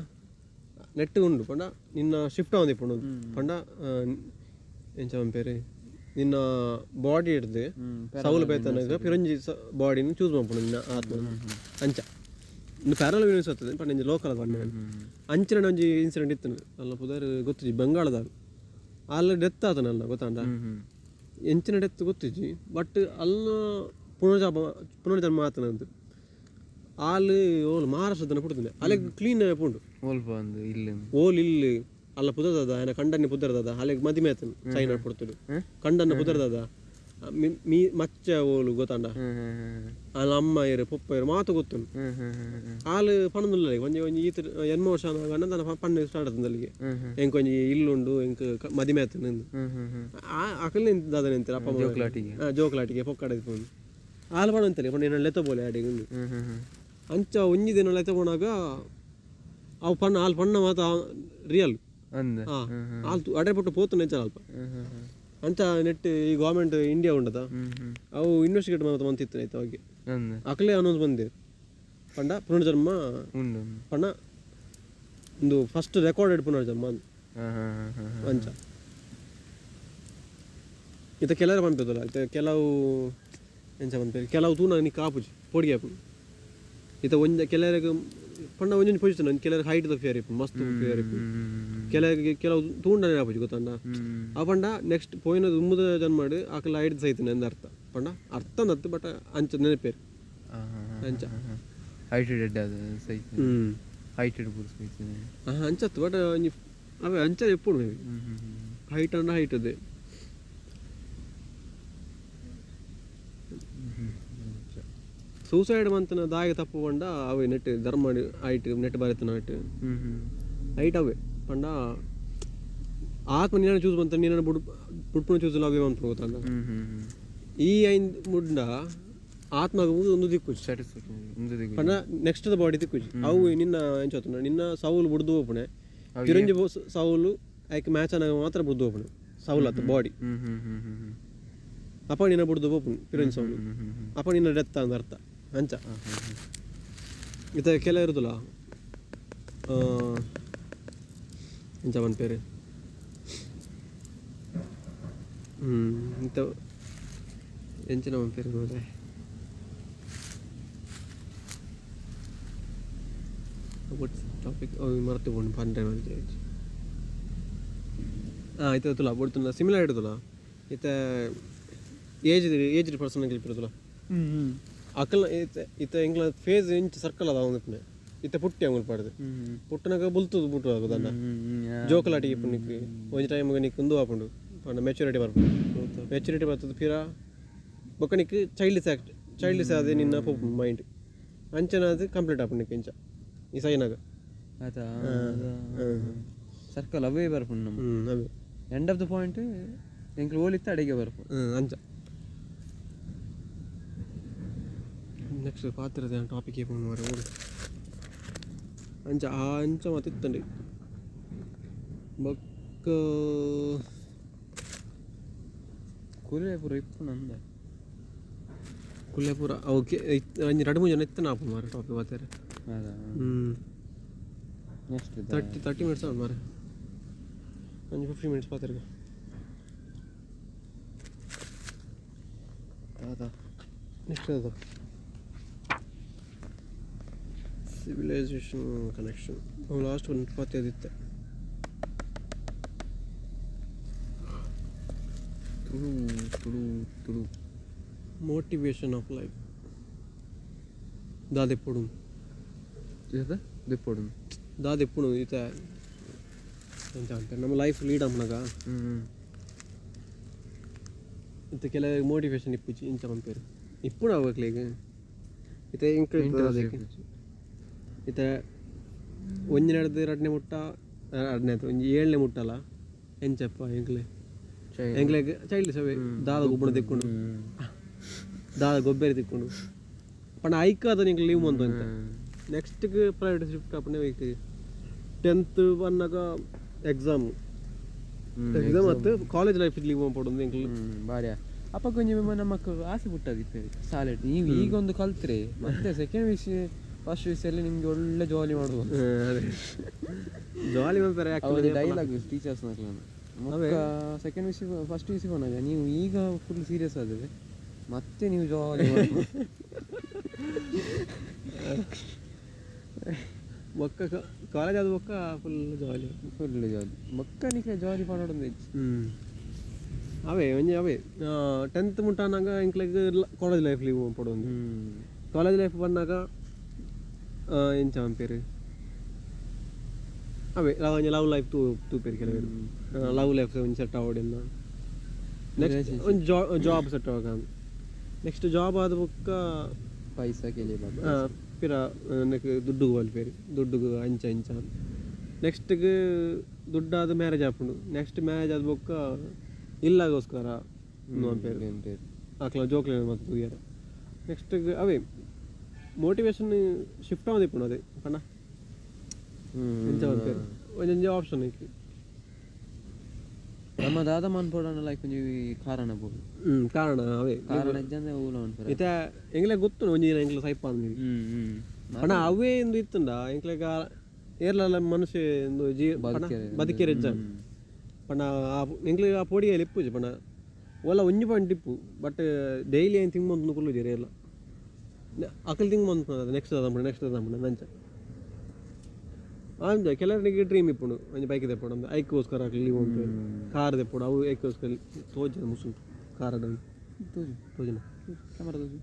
ನೆಟ್ ಉಂಡು ಪಂಡ ನಿನ್ನ ಶಿಫ್ಟ್ ಆವೊಂದಿಪ್ಪುಂಡು ಪಂಡ ಎಂಚ ಪನ್ಪೆರ್ ನಿನ್ನ ಬಾಡಿ ಹಿಡ್ದು ಸೌಲು ಬೇತನಗ ಪಿರಂಜಿ ಬಾಡಿನ ಚೂಸ್ ಮಲ್ಪುಂಡು ನಿನ್ನ ಆತ್ಮ ಅಂಚ. ಇನ್ನು ಪ್ಯಾರಲ್ ಯೂನಿವರ್ಸ್ ಆಗ್ತದೆ ಪಂಡ ಇಂಚ ಲೋಕಲ್ ಪಂಡ ಅಂಚಿನ ಒಂಜಿ ಇನ್ಸಿಡೆಂಟ್ ಇತ್ತು ಅಲ್ಲ ಪುದರ್ ಗೊತ್ತಿಜ್ಜಿ ಬಂಗಾಳದಾಗ ಅಲ್ಲಿ ಡೆತ್ ಆತನಲ್ಲ ಗೊತ್ತಾಂಡ. ಎಂಚಿನ ಡೆತ್ ಗೊತ್ತಿಜ್ಜಿ ಬಟ್ ಅಲ್ಲ ಪುನರ್ಜನ್ಮ ಪುನರ್ಜನ್ಮ ಆತನಂದು ಆಲ್ ಓಲ್ ಮಹಾರಾಷ್ಟ್ರದನ ಪುಡ್ತದೆ ಅಲೆಗ್ ಕ್ಲೀನ್ ಪುಂಡು ಓಲ್ ಇಲ್ಲಿ ಅಲ್ಲ ಪುದರ್ದಾದ ಆಯನ ಕಂಡನ್ನಿ ಪುದರ್ದಾದ ಅಲೆಗ್ ಮದಿಮೆ ಆತನ ಚೈನಾ ಪುಡ್ತುಡು ಕಂಡನ್ನ ಪುದರ್ದಾದ ಮೀ ಮಚ್ಚ ಓಲು ಗೊತ್ತಾಂಡ ಅಲ್ಲ ಅಮ್ಮ ಇರು ಪೊಪ್ಪ ಇರು ಮಾತು ಗೊತ್ತುಂಡು ಆಲ್ ಪಣೊಂದುಲ್ಲ ಒಂಜಿ ಒಂಜಿ ಈತ ಎನ್ಮ ವರ್ಷ ಆನಗ ತನ್ನ ಪಣ್ಣು ಸ್ಟಾರ್ಟ್ ಆತಂದು ಅಲ್ಲಿಗೆ ಎಂಕ್ ಒಂಜಿ ಇಲ್ಲುಂಡು ಎಂಕ್ ಮದಿಮೆ ಆತನ ಅಕಲ್ನೆ ದಾದ ನಿಂತಾರೆ ಅಪ್ಪ ಅಮ್ಮ ಜೋಕುಲಾಟಿಗೆ ಪೊಕ್ಕಡ ಇಪ್ಪುಂಡು ಆಲ್ ಪಣೊಂತಲೆ ಪಂಡ ಏನ ಲೆತ್ತ ಬೋಲೆ ಅಡಿಗೆ ಉಂಡು ಅಂಚ ಒಂಜಿ ದಿನ ಲೆತ್ತ ಪೋನಾಗ ಅವು ಪಣ್ಣ ಆಲ್ ಪಣ್ಣ ಮಾತ ರಿಯಲ್ ಆಲ್ ಅಡೆ ಪುಟ್ಟು ಪೋತು ನೆಂಚ ಅಲ್ಪ ಅಂಚ ನೆಟ್ ಈ ಗೌರ್ಮೆಂಟ್ ಇಂಡಿಯಾ ಉಂಡದ ಅವು ಇನ್ವೆಸ್ಟಿಗೇಟ್ ಮಾತ ಮಂತಿತ್ತು ಆಯ್ತು ಅವಾಗೆ ಅಕಲೆ ಅನೌನ್ಸ್ ಬಂದೆ ಪಂಡ ಪುನರ್ಜನ್ಮ ಪಂಡ ಒಂದು ಫಸ್ಟ್ ರೆಕಾರ್ಡೆಡ್ ಪುನರ್ಜನ್ಮ ಅಂಚ. ಇತ್ತ ಕೆಲವರು ಪನ್ಪೆದಲ್ಲ ಇತ್ತ ಕೆಲವು ಎಂಚ ಪನ್ಪೆರ್ ಕೆಲವು ತೂನ ನಿಕ್ ಆಪುಜಿ ಪೋಡಿಗೆ ಆಪುಂಡು ಇತ್ತ ಒಂಜ ಕೆಲವರಿಗೆ ಪಂಡ ಒಂಜೊಂಜಿ ಪೊಸಿಷನ್ ಒಂಜಿ ಕೆಲವರಿಗೆ ಹೈಟ್ ದ ಫಿಯರ್ ಇಪ್ಪುಂಡು ಮಸ್ತ್ ಫಿಯರ್ ಇಪ್ಪುಂಡು ಕೆಲವರಿಗೆ ಕೆಲವು ತೂಂಡನೆ ಆಪುಜಿ ಗೊತ್ತಂಡ. ಆ ಪಂಡ ನೆಕ್ಸ್ಟ್ ಪೋಯಿನ ದುಂಬುದ ಜನ್ಮಡ್ ಅಕಲ್ ಹೈಟ್ ಸೈತನೆ ಅಂದ್ ಅರ್ಥ ಪಂಡ ಅರ್ಥ ನತ್ತು ಬಟ್ ಅಂಚ ನೆನಪೇರು ಅಂಚ ಅಂಚತ್ತು ಬಟ್ ಒಂಜಿ ಅವೇ ಅಂಚ ಎಪ್ಪುಂಡು ಮೇ ಹೈಟ್ ಅಂಡ ಹೈಟ್ ಅದೇ ಸೂಸೈಡ್ ಮಂತನ ದಾಯ ತಪ್ಪು ಪಂಡ ಅವೇ ನೆಟ್ ಧರ್ಮ ಹೈಟ್ ನೆಟ್ ಬರೆತನ ಹೈಟ್ ಹೈಟ್ ಅವೇ ಪಂಡ ಆತ್ಮ ನಿನ್ನ ಚೂಸ್ ಬಂತ ನಿನ್ನ ಬುಡ್ ಬುಡ್ಪುನ ಚೂಸ್ ಅವೇ ಮನ್ಪುಂಡು ಗೊತ್ತಂಡ. ಈ ಐನ್ ಮುಡ್ಡ ಆತ್ಮಗ ಒಂದು ದಿಕ್ಕುಜಿ ಪಂಡ ನೆಕ್ಸ್ಟ್ the body ತಿಕ್ಕುಜಿ ಅವು ನಿನ್ನ ಎಂಚ ಗೊತ್ತುಂಡ ನಿನ್ನ ಸೌಲು ಬುಡ್ದು ಹೋಪುಣೆ ತಿರಂಜಿ ಸೌಲು ಐಕ್ ಮ್ಯಾಚ್ ಅನಾಗ ಮಾತ್ರ ಬುಡ್ದು ಹೋಪುಣೆ ಸೌಲು ಅತ್ತ ಬಾಡಿ ಅಪ್ಪ ನಿನ್ನ ಬುಡ್ದು ಪೋಪುಂಡು ಪಿರಂಜಿ ಸೌಲು ಅಪ್ಪ ನಿನ್ನ ಡೆತ್ ಅಂದ ಅರ್ಥ ಅಂಚ. ಇತ್ತ ಕೆಲ ಇರುದಿಲ್ಲ ಎಂಚ ಪನ್ಪೆರ್ ಇತ್ತ ಎಂಚಿನ ಪನ್ಪೆರ್ ಮಾರ್ರೆ ವಾಟ್ಸ್ ಟಾಪಿಕ್ ಮರ್ತು ಪೋಂಡು ಪಂಡೆ ಇತ್ತೆ ತುಲ ಬೊಡ್ತುಂಡ ಸಿಮಿಲರ್ ಇಡುದುಲ ಇತ್ತೆ ಏಜ್ ಏಜ್ಡ್ ಪರ್ಸನ್ ಇಪ್ಪುದುಲ ಅಕಲ್ ಇತ್ತೆ ಇತ್ತೆ ಎಂಕ್ಲ ಫೇಸ್ ಇಂಚ ಸರ್ಕಲ್ ಅದ ಇಪ್ಪುನೆ ಇತ್ತೆ ಪುಟ್ಟಿ ಅಂಗುಲ್ ಪಾಡ್ದು ಪುಟ್ಟುನಗ ಬುಲ್ತುದು ಬುಟ್ಟು ಆಗುದನ್ನ ಜೋಕುಲಾಟಿಗೆ ಇಪ್ಪು ನಿಕ್ ಒಂಜಿ ಟೈಮ್ ನಿಕ್ ಉಂದು ಆಪುಂಡು ಪಂಡ ಮೆಚುರಿಟಿ ಬರ್ಪುಂಡು ಮೆಚುರಿಟಿ ಬರ್ತದೆ ಪಿರ ಬೊಕ್ಕ ನಿಕ್ ಚೈಲ್ಡ್ ಆಕ್ಟ್ ಚೈಲ್ಡ್ ಆದ್ ನಿನ್ನ ಪೋಪುಂಡು ಮೈಂಡ್ ಅಂಚನ ಅದು ಕಂಪ್ಲೀಟ್ ಆಪುಂಡು ನಿಕ್ ಇಂಚ ಈ ಸೈನಾಗ ಸರ್ಕಲ್ ಅವೇ ಬರ್ಪುಂಡು ನಮ್ಮ ಅವೇ ಎಂಡ್ ಆಫ್ the point ಎಂಕ್ಲು ಓಲಿತ್ತ ಅಡಿಗೆ ಬರ್ಪುಂಡು ಅಂಚ. ನೆಕ್ಸ್ಟ್ ಪಾತ್ರದ ಟಾಪಿಕ್ ಏಪುಂಡು ಮಾರ್ರೆ ಓಡು ಅಂಚ ಆ ಅಂಚ ಮಾತ ಇತ್ತಂಡು ಬೊಕ್ಕ ಕುಲೆ ಪೂರ ಇಪ್ಪುಂಡು ಅಂದ ಕುಲ್ಲೆ ಪೂರ ಓಕೆ. ಒಂಜಿ ರಡ್ಡ್ ಮೂಜಿ ಜನ ಇತ್ತನ ಆಪುಂಡು ಮಾರೆ ಟಾಪಿಕ್ ಪಾತೆರೆ. ಹ್ಞೂ. ನೆಕ್ಸ್ಟ್. 30 30 ಮಿನಿಟ್ಸ್ ಆಂಡ್ ಮಾರೆ, ಒಂಜಿ 50 ಮಿನಿಟ್ಸ್ ಪಾತೆರ್ಗ. ದಾದ? ನೆಕ್ಸ್ಟ್ ಅದು ಸಿವಿಲೈಸೇಷನ್ ಕನೆಕ್ಷನ್. ಅವು ಲಾಸ್ಟ್ ಒಂದು ಪಾತೆದಿತ್ತೆ. Tulu Tulu Tulu. Motivation of life ದಾದೆಪ್ಪುಡು? ದಾದ ದೆಪ್ಪೊಡು? ದಾದೆಪ್ಪುಡು ಇತ್ತೆ ಎಂಚ ಅಂತಾರೆ, ನಮ್ಮ ಲೈಫ್ ಲೀಡ್ ಆಪುನಗ ಇತ್ತೆ ಕೆಲವು ಮೋಟಿವೇಶನ್ ಇಪ್ಪುಜಿ ಇಂಚ ಪನ್ಪೆರ್. ಇಪ್ಪುಡು ಅಕ್ಲೆಗ್ ಇತ್ತೆ ಎಂಕ್ ಇತ್ತೆ ಒಂಜಿನೆಡ್ದ್ ರಡ್ಡನೇ ಮುಟ್ಟ, ರಡ್ಡನೇ ಒಂಜಿ ಏಳನೇ ಮುಟ್ಟಲ ಎಂಚಪ್ಪ ಎಂಕ್ಲೆ ಎಂಕ್ಲೆಗ್ ಚೈಲ್ಡ್ ಅವೇ ದಾದ ಗೊಬ್ಬುಣ ತಿಕ್ಕುಂಡು, ದಾದ ಗೊಬ್ಬೆರೆ ತಿಕ್ಕುಂಡು ಪಂಡ ಐಕ್ ಅದ ಎಂಕ್ಲೆ ಲೀವ್ ಮಂತೊಂತೆ. ನೆಕ್ಸ್ಟ್ಗೆ ಪ್ರೈವೇಟ್ ಶಿಫ್ಟ್ ಆಪುನೆ. ಐಕ್ ಟೆಂತ್ ಬನ್ನಗ ಎಕ್ಸಾಮ್ ಎಕ್ಸಾಮ್ ಅತ್ತು ಕಾಲೇಜ್ ಲೈಫ್ ಲೀವ್ ಮಲ್ಪೊಡು ಎಂಕ್ಲೆ. ಬಾರಿ. ಅಪಗ ಒಂಜಿ ನಮಕ್ ಆಸೆ ಪುಟ್ಟದಿತ್ತು ಸಾಲೆಡ್. ನೀವು ಈಗ ಒಂದು ಕಲ್ತ್ರೆ ಮತ್ತೆ ಸೆಕೆಂಡ್ ಪಿಯುಸಿ, ಫಸ್ಟ್ ಪಿಯುಸಿ ಅಲ್ಲಿ ನಿಮ್ಗೆ ಒಳ್ಳೆ ಜಾಲಿ ಮಾಡ್ಬೋದು. ಅದೇ ಜಾಲಿ ಮಲ್ಪೆರೆ. ಅವರ ಡೈಲಾಗ್ ಟೀಚರ್ಸ್ ನಕ್ಲೆನ. ಸೆಕೆಂಡ್ ಪಿಯುಸಿ, ಫಸ್ಟ್ ಪಿಯುಸಿ ಪೋನಾಗ ನೀವು ಈಗ ಫುಲ್ ಸೀರಿಯಸ್ ಆದರೆ ಮತ್ತೆ ನೀವು ಜಾಲಿ. ಬೊಕ್ಕ ಕಾಲೇಜ್ ಆದ ಬೊಕ್ಕ ಫುಲ್ ಜಾಲಿ. Full jolly. ಬೊಕ್ಕ ನಿಕ್ಲೆ ಜಾಲಿ ಪನೊಡೊಂದು ಹೆಚ್ಚು. ಅವೇ ಒಂಜಿ ಅವೇ ಟೆಂತ್ ಮುಟ್ಟ ಆನಾಗ ಎಂಕ್ಲೆಗ್ ಕಾಲೇಜ್ ಲೈಫ್ ಲೀವ್ ಮಲ್ಪೊಡು. ಕಾಲೇಜ್ ಲೈಫ್ ಬನ್ನಾಗ ಎಂಚ ಪನ್ಪೆರ್, ಅವೇ ಒಂಜಿ ಲವ್ ಲೈಫ್ ತೂಪೆರ್ ಕೆಲವೆರ್. ಲವ್ ಲೈಫ್ ಒಂಜಿ ಸೆಟ್ ಆವೊಡೆನ್ನ ನೆಕ್ಸ್ಟ್ ಒಂಜಿ ಜಾಬ್ ಸೆಟ್ ಆವಾಗ, ನೆಕ್ಸ್ಟ್ ಜಾಬ್ ಆದ ಬೊಕ್ಕ ಪೈಸಾ ಕೆಲಿ. ಪಿರ ನೆಕ್ ದುಡ್ಡುಗು ಬಲ್ಪೆರ್, ದುಡ್ಡುಗು ಅಂಚ ಇಂಚ. ನೆಕ್ಸ್ಟ್ಗೆ ದುಡ್ಡಾದ ಮ್ಯಾರೇಜ್ ಆಪುಂಡು. ನೆಕ್ಸ್ಟ್ ಮ್ಯಾರೇಜ್ ಆದ ಬೊಕ್ಕ ಇಲ್ಲಗೋಸ್ಕರ ಪನ್ಪೆರ್, ಅಕ್ಲ ಜೋಕ್ಲೆನ ಮಾತ ತೂಯೆರೆ. ನೆಕ್ಸ್ಟ್ ಅವೇ ಮೋಟಿವೇಶನ್ ಶಿಫ್ಟ್ ಆವೊಂದಿಪ್ಪುಂಡು. ಅದೇ ಪಂಡ ಎಂಚ ಪನ್ಪೆರ್, ಒಂಜೊಂಜಿ ಆಪ್ಷನ್ ಐಕ್. ನಮ್ಮ ದಾದ ಮನ್ಪೊಡಂಡ ಲೈಕ್ ಒಂಜಿ ಕಾರಣ ಬೋಡು. ಕಾರಣ ಅವೇ. ಕಾರಣ ಇಜ್ಜಂದೆ ಓಲ ಮನ್ಪೆರೆ. ಇತ್ತೆ ಎಂಕ್ಲೆಗ್ ಗೊತ್ತುಂಡು ಒಂಜಿ ದಿನ ಎಂಕ್ಲೆ ಸೈಪ ಅಂದ್. ಪಂಡ ಅವೇ ಇಂದು ಇತ್ತುಂಡ ಎಂಕ್ಲೆಗ್ ಏರ್ಲ ಮನುಷ್ಯ ಇಂದು ಜೀ ಬದುಕೆರೆ ಇಜ್ಜ. ಪಂಡ ಆ ಎಂಕ್ಲೆಗ್ ಆ ಪೋಡಿಗೆಲ್ ಇಪ್ಪುಜಿ. ಪಂಡ ಓಲ ಒಂಜಿ ಪಾಯಿಂಟ್ ಇಪ್ಪು, ಬಟ್ ಡೈಲಿ ಐನ್ ತಿಂಕ್ ಮಂತೊಂದು ಕುಲ್ಲುಜೆರ್ ಏರ್ಲ. ಅಕಲ್ ತಿಂಕ್ ಮಂತ್ ನೆಕ್ಸ್ಟ್ ದಾದ ಪಂಡ, ನೆಕ್ಸ್ಟ್ ದಾದ ಪಂಡ ಅಂಚ. ಅಂಚ ಕೆಲವರಿಗೆ ಡ್ರೀಮ್ ಇಪ್ಪುಂಡು, ಒಂಜಿ ಬೈಕ್ ದೆಪ್ಪೊಡು ಅಂದ್. ಐಕ್ಕೋಸ್ಕರ ಅಕ್ಲ್ ಲೀವ್ ಮನ್ಪುವೆರ್. ಕಾರ್ ದೆಪ್ಪೊಡು, ಅವು ಐಕ್ಕೋಸ್ಕರ. ತೋಜುನ ಮುಸುಂಟು ಕಾರ್ ತೋಜು. ತೋಜುನ. ಕ್ಯಾಮರಾ ತೋಜು.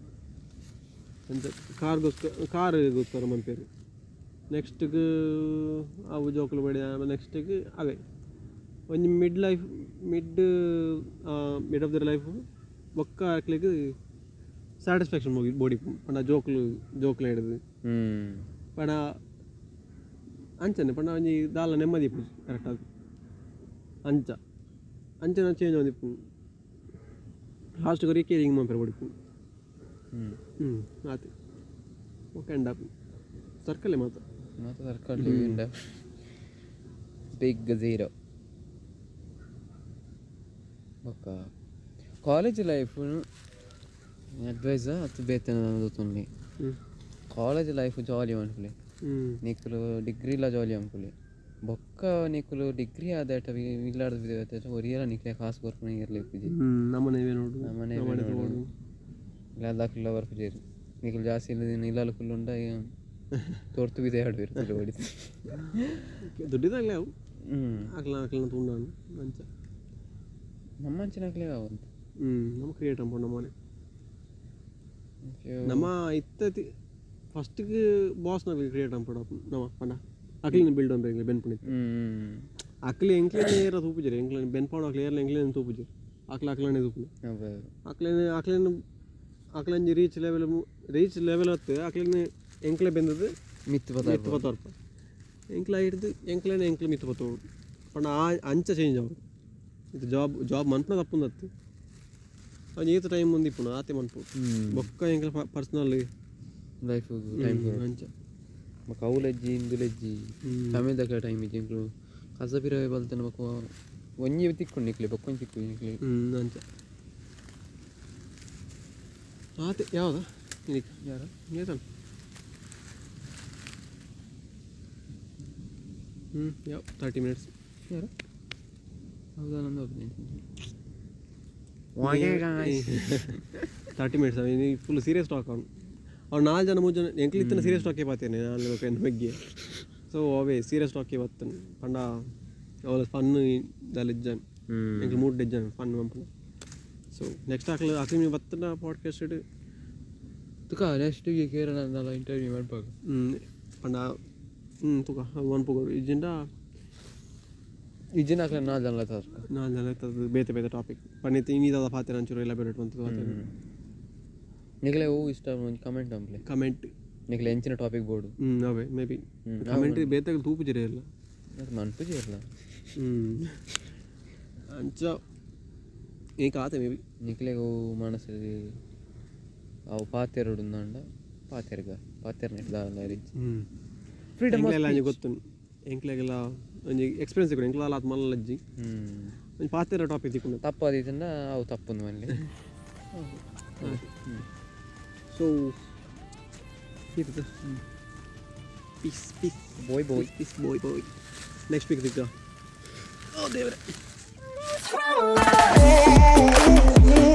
ಅಂಚ ಕಾರ್ಗೋಸ್ಕರ ಕಾರ್ಗೋಸ್ಕರ ಮನ್ಪೆರ್. ನೆಕ್ಸ್ಟ್ಗ್ ಅವು ಜೋಕುಲು ಬಡಿ. ನೆಕ್ಸ್ಟ್ಗ್ ಅವೇ ಒಂಜಿ mid life, mid mid of the life ಬೊಕ್ಕ ಅಕ್ಲೆಗ್ ಸ್ಯಾಟಿಸ್ಫ್ಯಾಕ್ಷನ್ ಬೋಡಿ ಬೋಡಿಪ್ಪು. ಪಂಡ ಜೋಕುಲು ಜೋಕುಲು ಹಿಡ್ದು ಪಂಡ ಅಂಚನೆ. ಪಂಡ ಒಂಜಿ ದಾಲ ನೆಮ್ಮದಿ ಇಪ್ಪುಜಿ ಕರೆಕ್ಟ್ ಆದ್. ಅಂಚ ಅಂಚನೆ ಚೇಂಜ್ ಆವೊಂದಿಪ್ಪು. ಲಾಸ್ಟ್ ರೀಕೇರಿಂಗ್ ಮನ್ಪೆರೆ ಬೋಡಿಪ್ಪು. ಹ್ಞೂ ಆತು, ಓಕೆ. ಎಂಡ್ ಆಪು ಸರ್ಕಲ್ಲೇ ಮಾತ. ಮಾತ ಸರ್ಕಲ್ ಬಿಗ್ ಝೀರೋ. ಬೊಕ್ಕ ಕಾಲೇಜ್ ಲೈಫ್ ಅಡ್ವೈಸ್ ಅತ್ತು ಬೇತೆ ತೂತೊನ್ಲಿ. ಕಾಲೇಜ್ ಲೈಫ್ ಜಾಲಿ ಮನ್ಪುಲೆ. ನಿಕುಲು ಡಿಗ್ರಿಲ ಜಾಲಿ ಮನ್ಪುಲೆ. ಬೊಕ್ಕ ನಿಕುಲು ಡಿಗ್ರಿ ಆದಾಟ ಇಲ್ಲಾಡ್ದು ಒರಿಯಲ ನಿಕ್ಲೆ ಕಾಸು ಕೊರ್ಪುನ ಏರ್ಲ ಇಪ್ಪುಜಿ. ನಮ್ಮನೆ ನೋಡು. ನಮ್ಮನೆ. ನಮ್ಮನೆ ತೋಡು. ಇಲ್ಲದಾಕುಲ್ಲ ಬರ್ಪುಜೆರ್. ನಿಕುಲು ಜಾಸ್ತಿ ಇಲ್ಲದಿನ ಇಲ್ಲಲ್ ಕುಲ್ಲುಂಡ ತೋರ್ತು ಬಿದೆ ಆಡ್ವೆರ್ ತುಳು ಹೊಡಿತು. ದುಡ್ಡಿದಾಗಲೇ ಅವು ಅಕ್ಲ ಅಕ್ಲನ ತೂಂಡಾನು ಅಂಚ. ನಮ್ಮಂಚಿನಕ್ಲೆ ಅವಂತ. ನಮ್ಮ ಕ್ರಿಯೇಟ್ ಅನ್ಪುಂಡು ನಮ್ಮನೆ. ನಮ್ಮ ಇತ್ತೆ ಫಸ್ಟ್ಗೆ ಬಾಸ್ ನಕ್ಲೆ ಕ್ರಿಯೇಟ್ ಅನ್ಪುಂಡು ನಮ್ಮ. ಪಂಡ ಅಕ್ಲಿನ ಬಿಲ್ಡ್ ಅನ್ಪು ಬೆನ್ಪುಣಿತ್ತು. ಅಕ್ಲೆ ಎಂಕ್ಲೆನ ಏರ ತೂಪುಜೆರ್. ಎಂಕ್ಲೆನ ಬೆನ್ಪಾಡು ಅಕ್ಲೆ ಏರ್ಲ ಎಂಕ್ಲೆನ ತೂಪುಜೆರ್. ಅಕ್ಲ ಅಕ್ಲನೆ ತೂಪುನೆ. ಅಕ್ಲೆನ ಅಕ್ಲೆನ ಅಕ್ಲಂಜಿ ರೀಚ್ ಲೆವೆಲ್ ರೀಚ್ ಲೆವೆಲ್ ಅತ್ತು ಅಕ್ಲೆನ ಎಂಕ್ಲೆ ಬೆಂದದ್ದು ಮಿತ್ತು. ಮಿತ್ತು ಪತ್ತೊರ್ಪ ಎಂಕ್ಲ ಹಿಡ್ದು ಎಂಕ್ಲೆನ ಎಂಕ್ಲೆ ಮಿತ್ತು ಪತ್ತೋಡು. ಪಂಡ ಆ ಅಂಚ ಚೇಂಜ್ ಆವೊಡು. ಇದು ಜಾಬ್ ಜಾಬ್ ಮನ್ಪುನ ತಪ್ಪುಂದತ್ತು. ಒಂಜಿ ಏತ್ ಟೈಮ್ ಒಂದು ಇಪ್ಪುಂಡು ಆತೆ ಮನ್ಪು. ಬೊಕ್ಕ ಎಂಕ್ಲೆ ಪರ್ಸನಲ್ ಲೈಫ್ ಟೈಮ್. ಅಂಚ. ಬೊಕ್ಕ ಅವುಲೆಜ್ಜಿ ಇಂದುಲೆಜ್ಜಿ ಫ್ಯಾಮಿಲಿ ದಕ್ಲೆ ಟೈಮ್ ಇಜ್ಜಿ. ಎಂಕ್ಲು ಕಸ ಪಿರವೆ ಬಲ್ತನ. ಬೊಕ್ಕ ಒಂಜಿ ತಿಕ್ಕು ನಿಕ್ಲೆ, ಬೊಕ್ಕ ಒಂಜಿ ತಿಕ್ಕು ನಿಕ್ಲೆ. ಅಂಚ. ಆತೆ ಯಾವ್ದು ಇದಕ್ಕೆ? ಯಾರು? ಏತನ್ ಹ್ಞೂ ಯಾವ 30 ಮಿನಿಟ್ಸ್. ಯಾರು? ಹೌದಾ, ನಂದು ಒಬ್ಬನೇ. 30 ಮಿನಿಟ್ಸ್ ಫುಲ್ ಸೀರಿಯಸ್ ಟಾಕ್. ಅವನು ಅವ್ನು ನಾಲ್ಕು ಜನ ಮೂರು ಜನ ಎಂಕ್ಲು ಇತ್ತಿನ ಸೀರಿಯಸ್ ಟಾಕೇ ಪಾತೇನೆ ನಾನು ಎನ್ ಬಗ್ಗೆ. ಸೊ ಅವೇ ಸೀರಿಯಸ್ ಟಾಕೇ ಬತ್ತನ್ ಪಂಡ ಅವಳ ಫನ್ ದಾಲ ಇಜ್ಜಾನ್. ಎಂಕ್ಲು ಮೂಡ್ ಇಜ್ಜಾನ್ ಫನ್ ಮನ್ಪುನ. ಸೊ ನೆಕ್ಸ್ಟ್ ಅಕ್ಲು ಅಕ್ಲು ಬತ್ತನ ಪಾಡ್ಕಾಸ್ಟ್. ತುಕ ನೆಕ್ಸ್ಟ್ ಕೇರಳ ಇಂಟರ್ವ್ಯೂ ಮನ್ಪಾಗ. ಪಂಡ ಹ್ಞೂ ತುಕ ಮನ್ಪುಗ ಇಜ್ಜಿಂಡ. ಇಜ್ಜಿನ ಅಕ್ಲೆ ನಾಲ್ ಜನ ತರ್ಕ. ನಾಲ್ ಜನ ಇರ್ತದೆ, ಬೇತೆ ಬೇತೆ ಟಾಪಿಕ್ ಪನ್ನಿತ್ತು ಇನ್ನಿದಾದ ಪಾತೆರ ಒಂಚೂರು ಎಲಾಬೊರೇಟ್ ಮಂತು. ನಿಕ್ಲೆ ಹೂ ಇಷ್ಟ ಒಂಜಿ ಕಮೆಂಟ್ ಅಂಪ್ಲೆ. ಕಮೆಂಟ್. ನಿಕ್ಲೆ ಎಂಚಿನ ಟಾಪಿಕ್ ಬೋರ್ಡು. ಹ್ಞೂ ಅವೇ ಮೇ ಬಿ ಕಮೆಂಟ್ ಬೇತೆ ತೂಪುಜಿರ ಇಲ್ಲ. ಅದು ಮನ್ಪುಜಿ ಇಲ್ಲ. ಹ್ಞೂ ಅಂಚ ಏಕ ಆತೆ ಮೇ ಬಿ. ನಿಕ್ಲೆಗ್ ಅವು ಮನಸ್ಸು ಅವು ಪಾತೆರೊಡು ಅಂಡ ಪಾತೆರ್ಗ ಪಾತೆರ್ನೆಟ್ ದಾಲ ಇಜ್ಜಿ. ಹ್ಞೂ ಫ್ರೀಡಮ್. ಎಂಕ್ಲೆಲ್ಲ ಒಂಜಿ ಗೊತ್ತುಂಡು, ಎಂಕ್ಲೆಗೆಲ್ಲ ಒಂಜಿ ಎಕ್ಸ್ಪೀರಿಯನ್ಸ್ ಇಕ್ಕುಂಡು, ಎಂಕ್ಲ ಆತ್ ಮಲ್ಲಜ್ಜಿ. ಒಂಜಿ ಪಾತೆರ ಟಾಪಿಕ್ ತಿಕ್ಕುಂಡು. ತಪ್ಪಾದೀತಂಡ ಅವು ತಪ್ಪುಂದು ಮಲ್ಲಿ. ಸೊ ಇದು peace peace. Boy boy. Peace boy boy. Next week ಸಿಕ್ಕ. ಓ ದೇವರೇ. From love.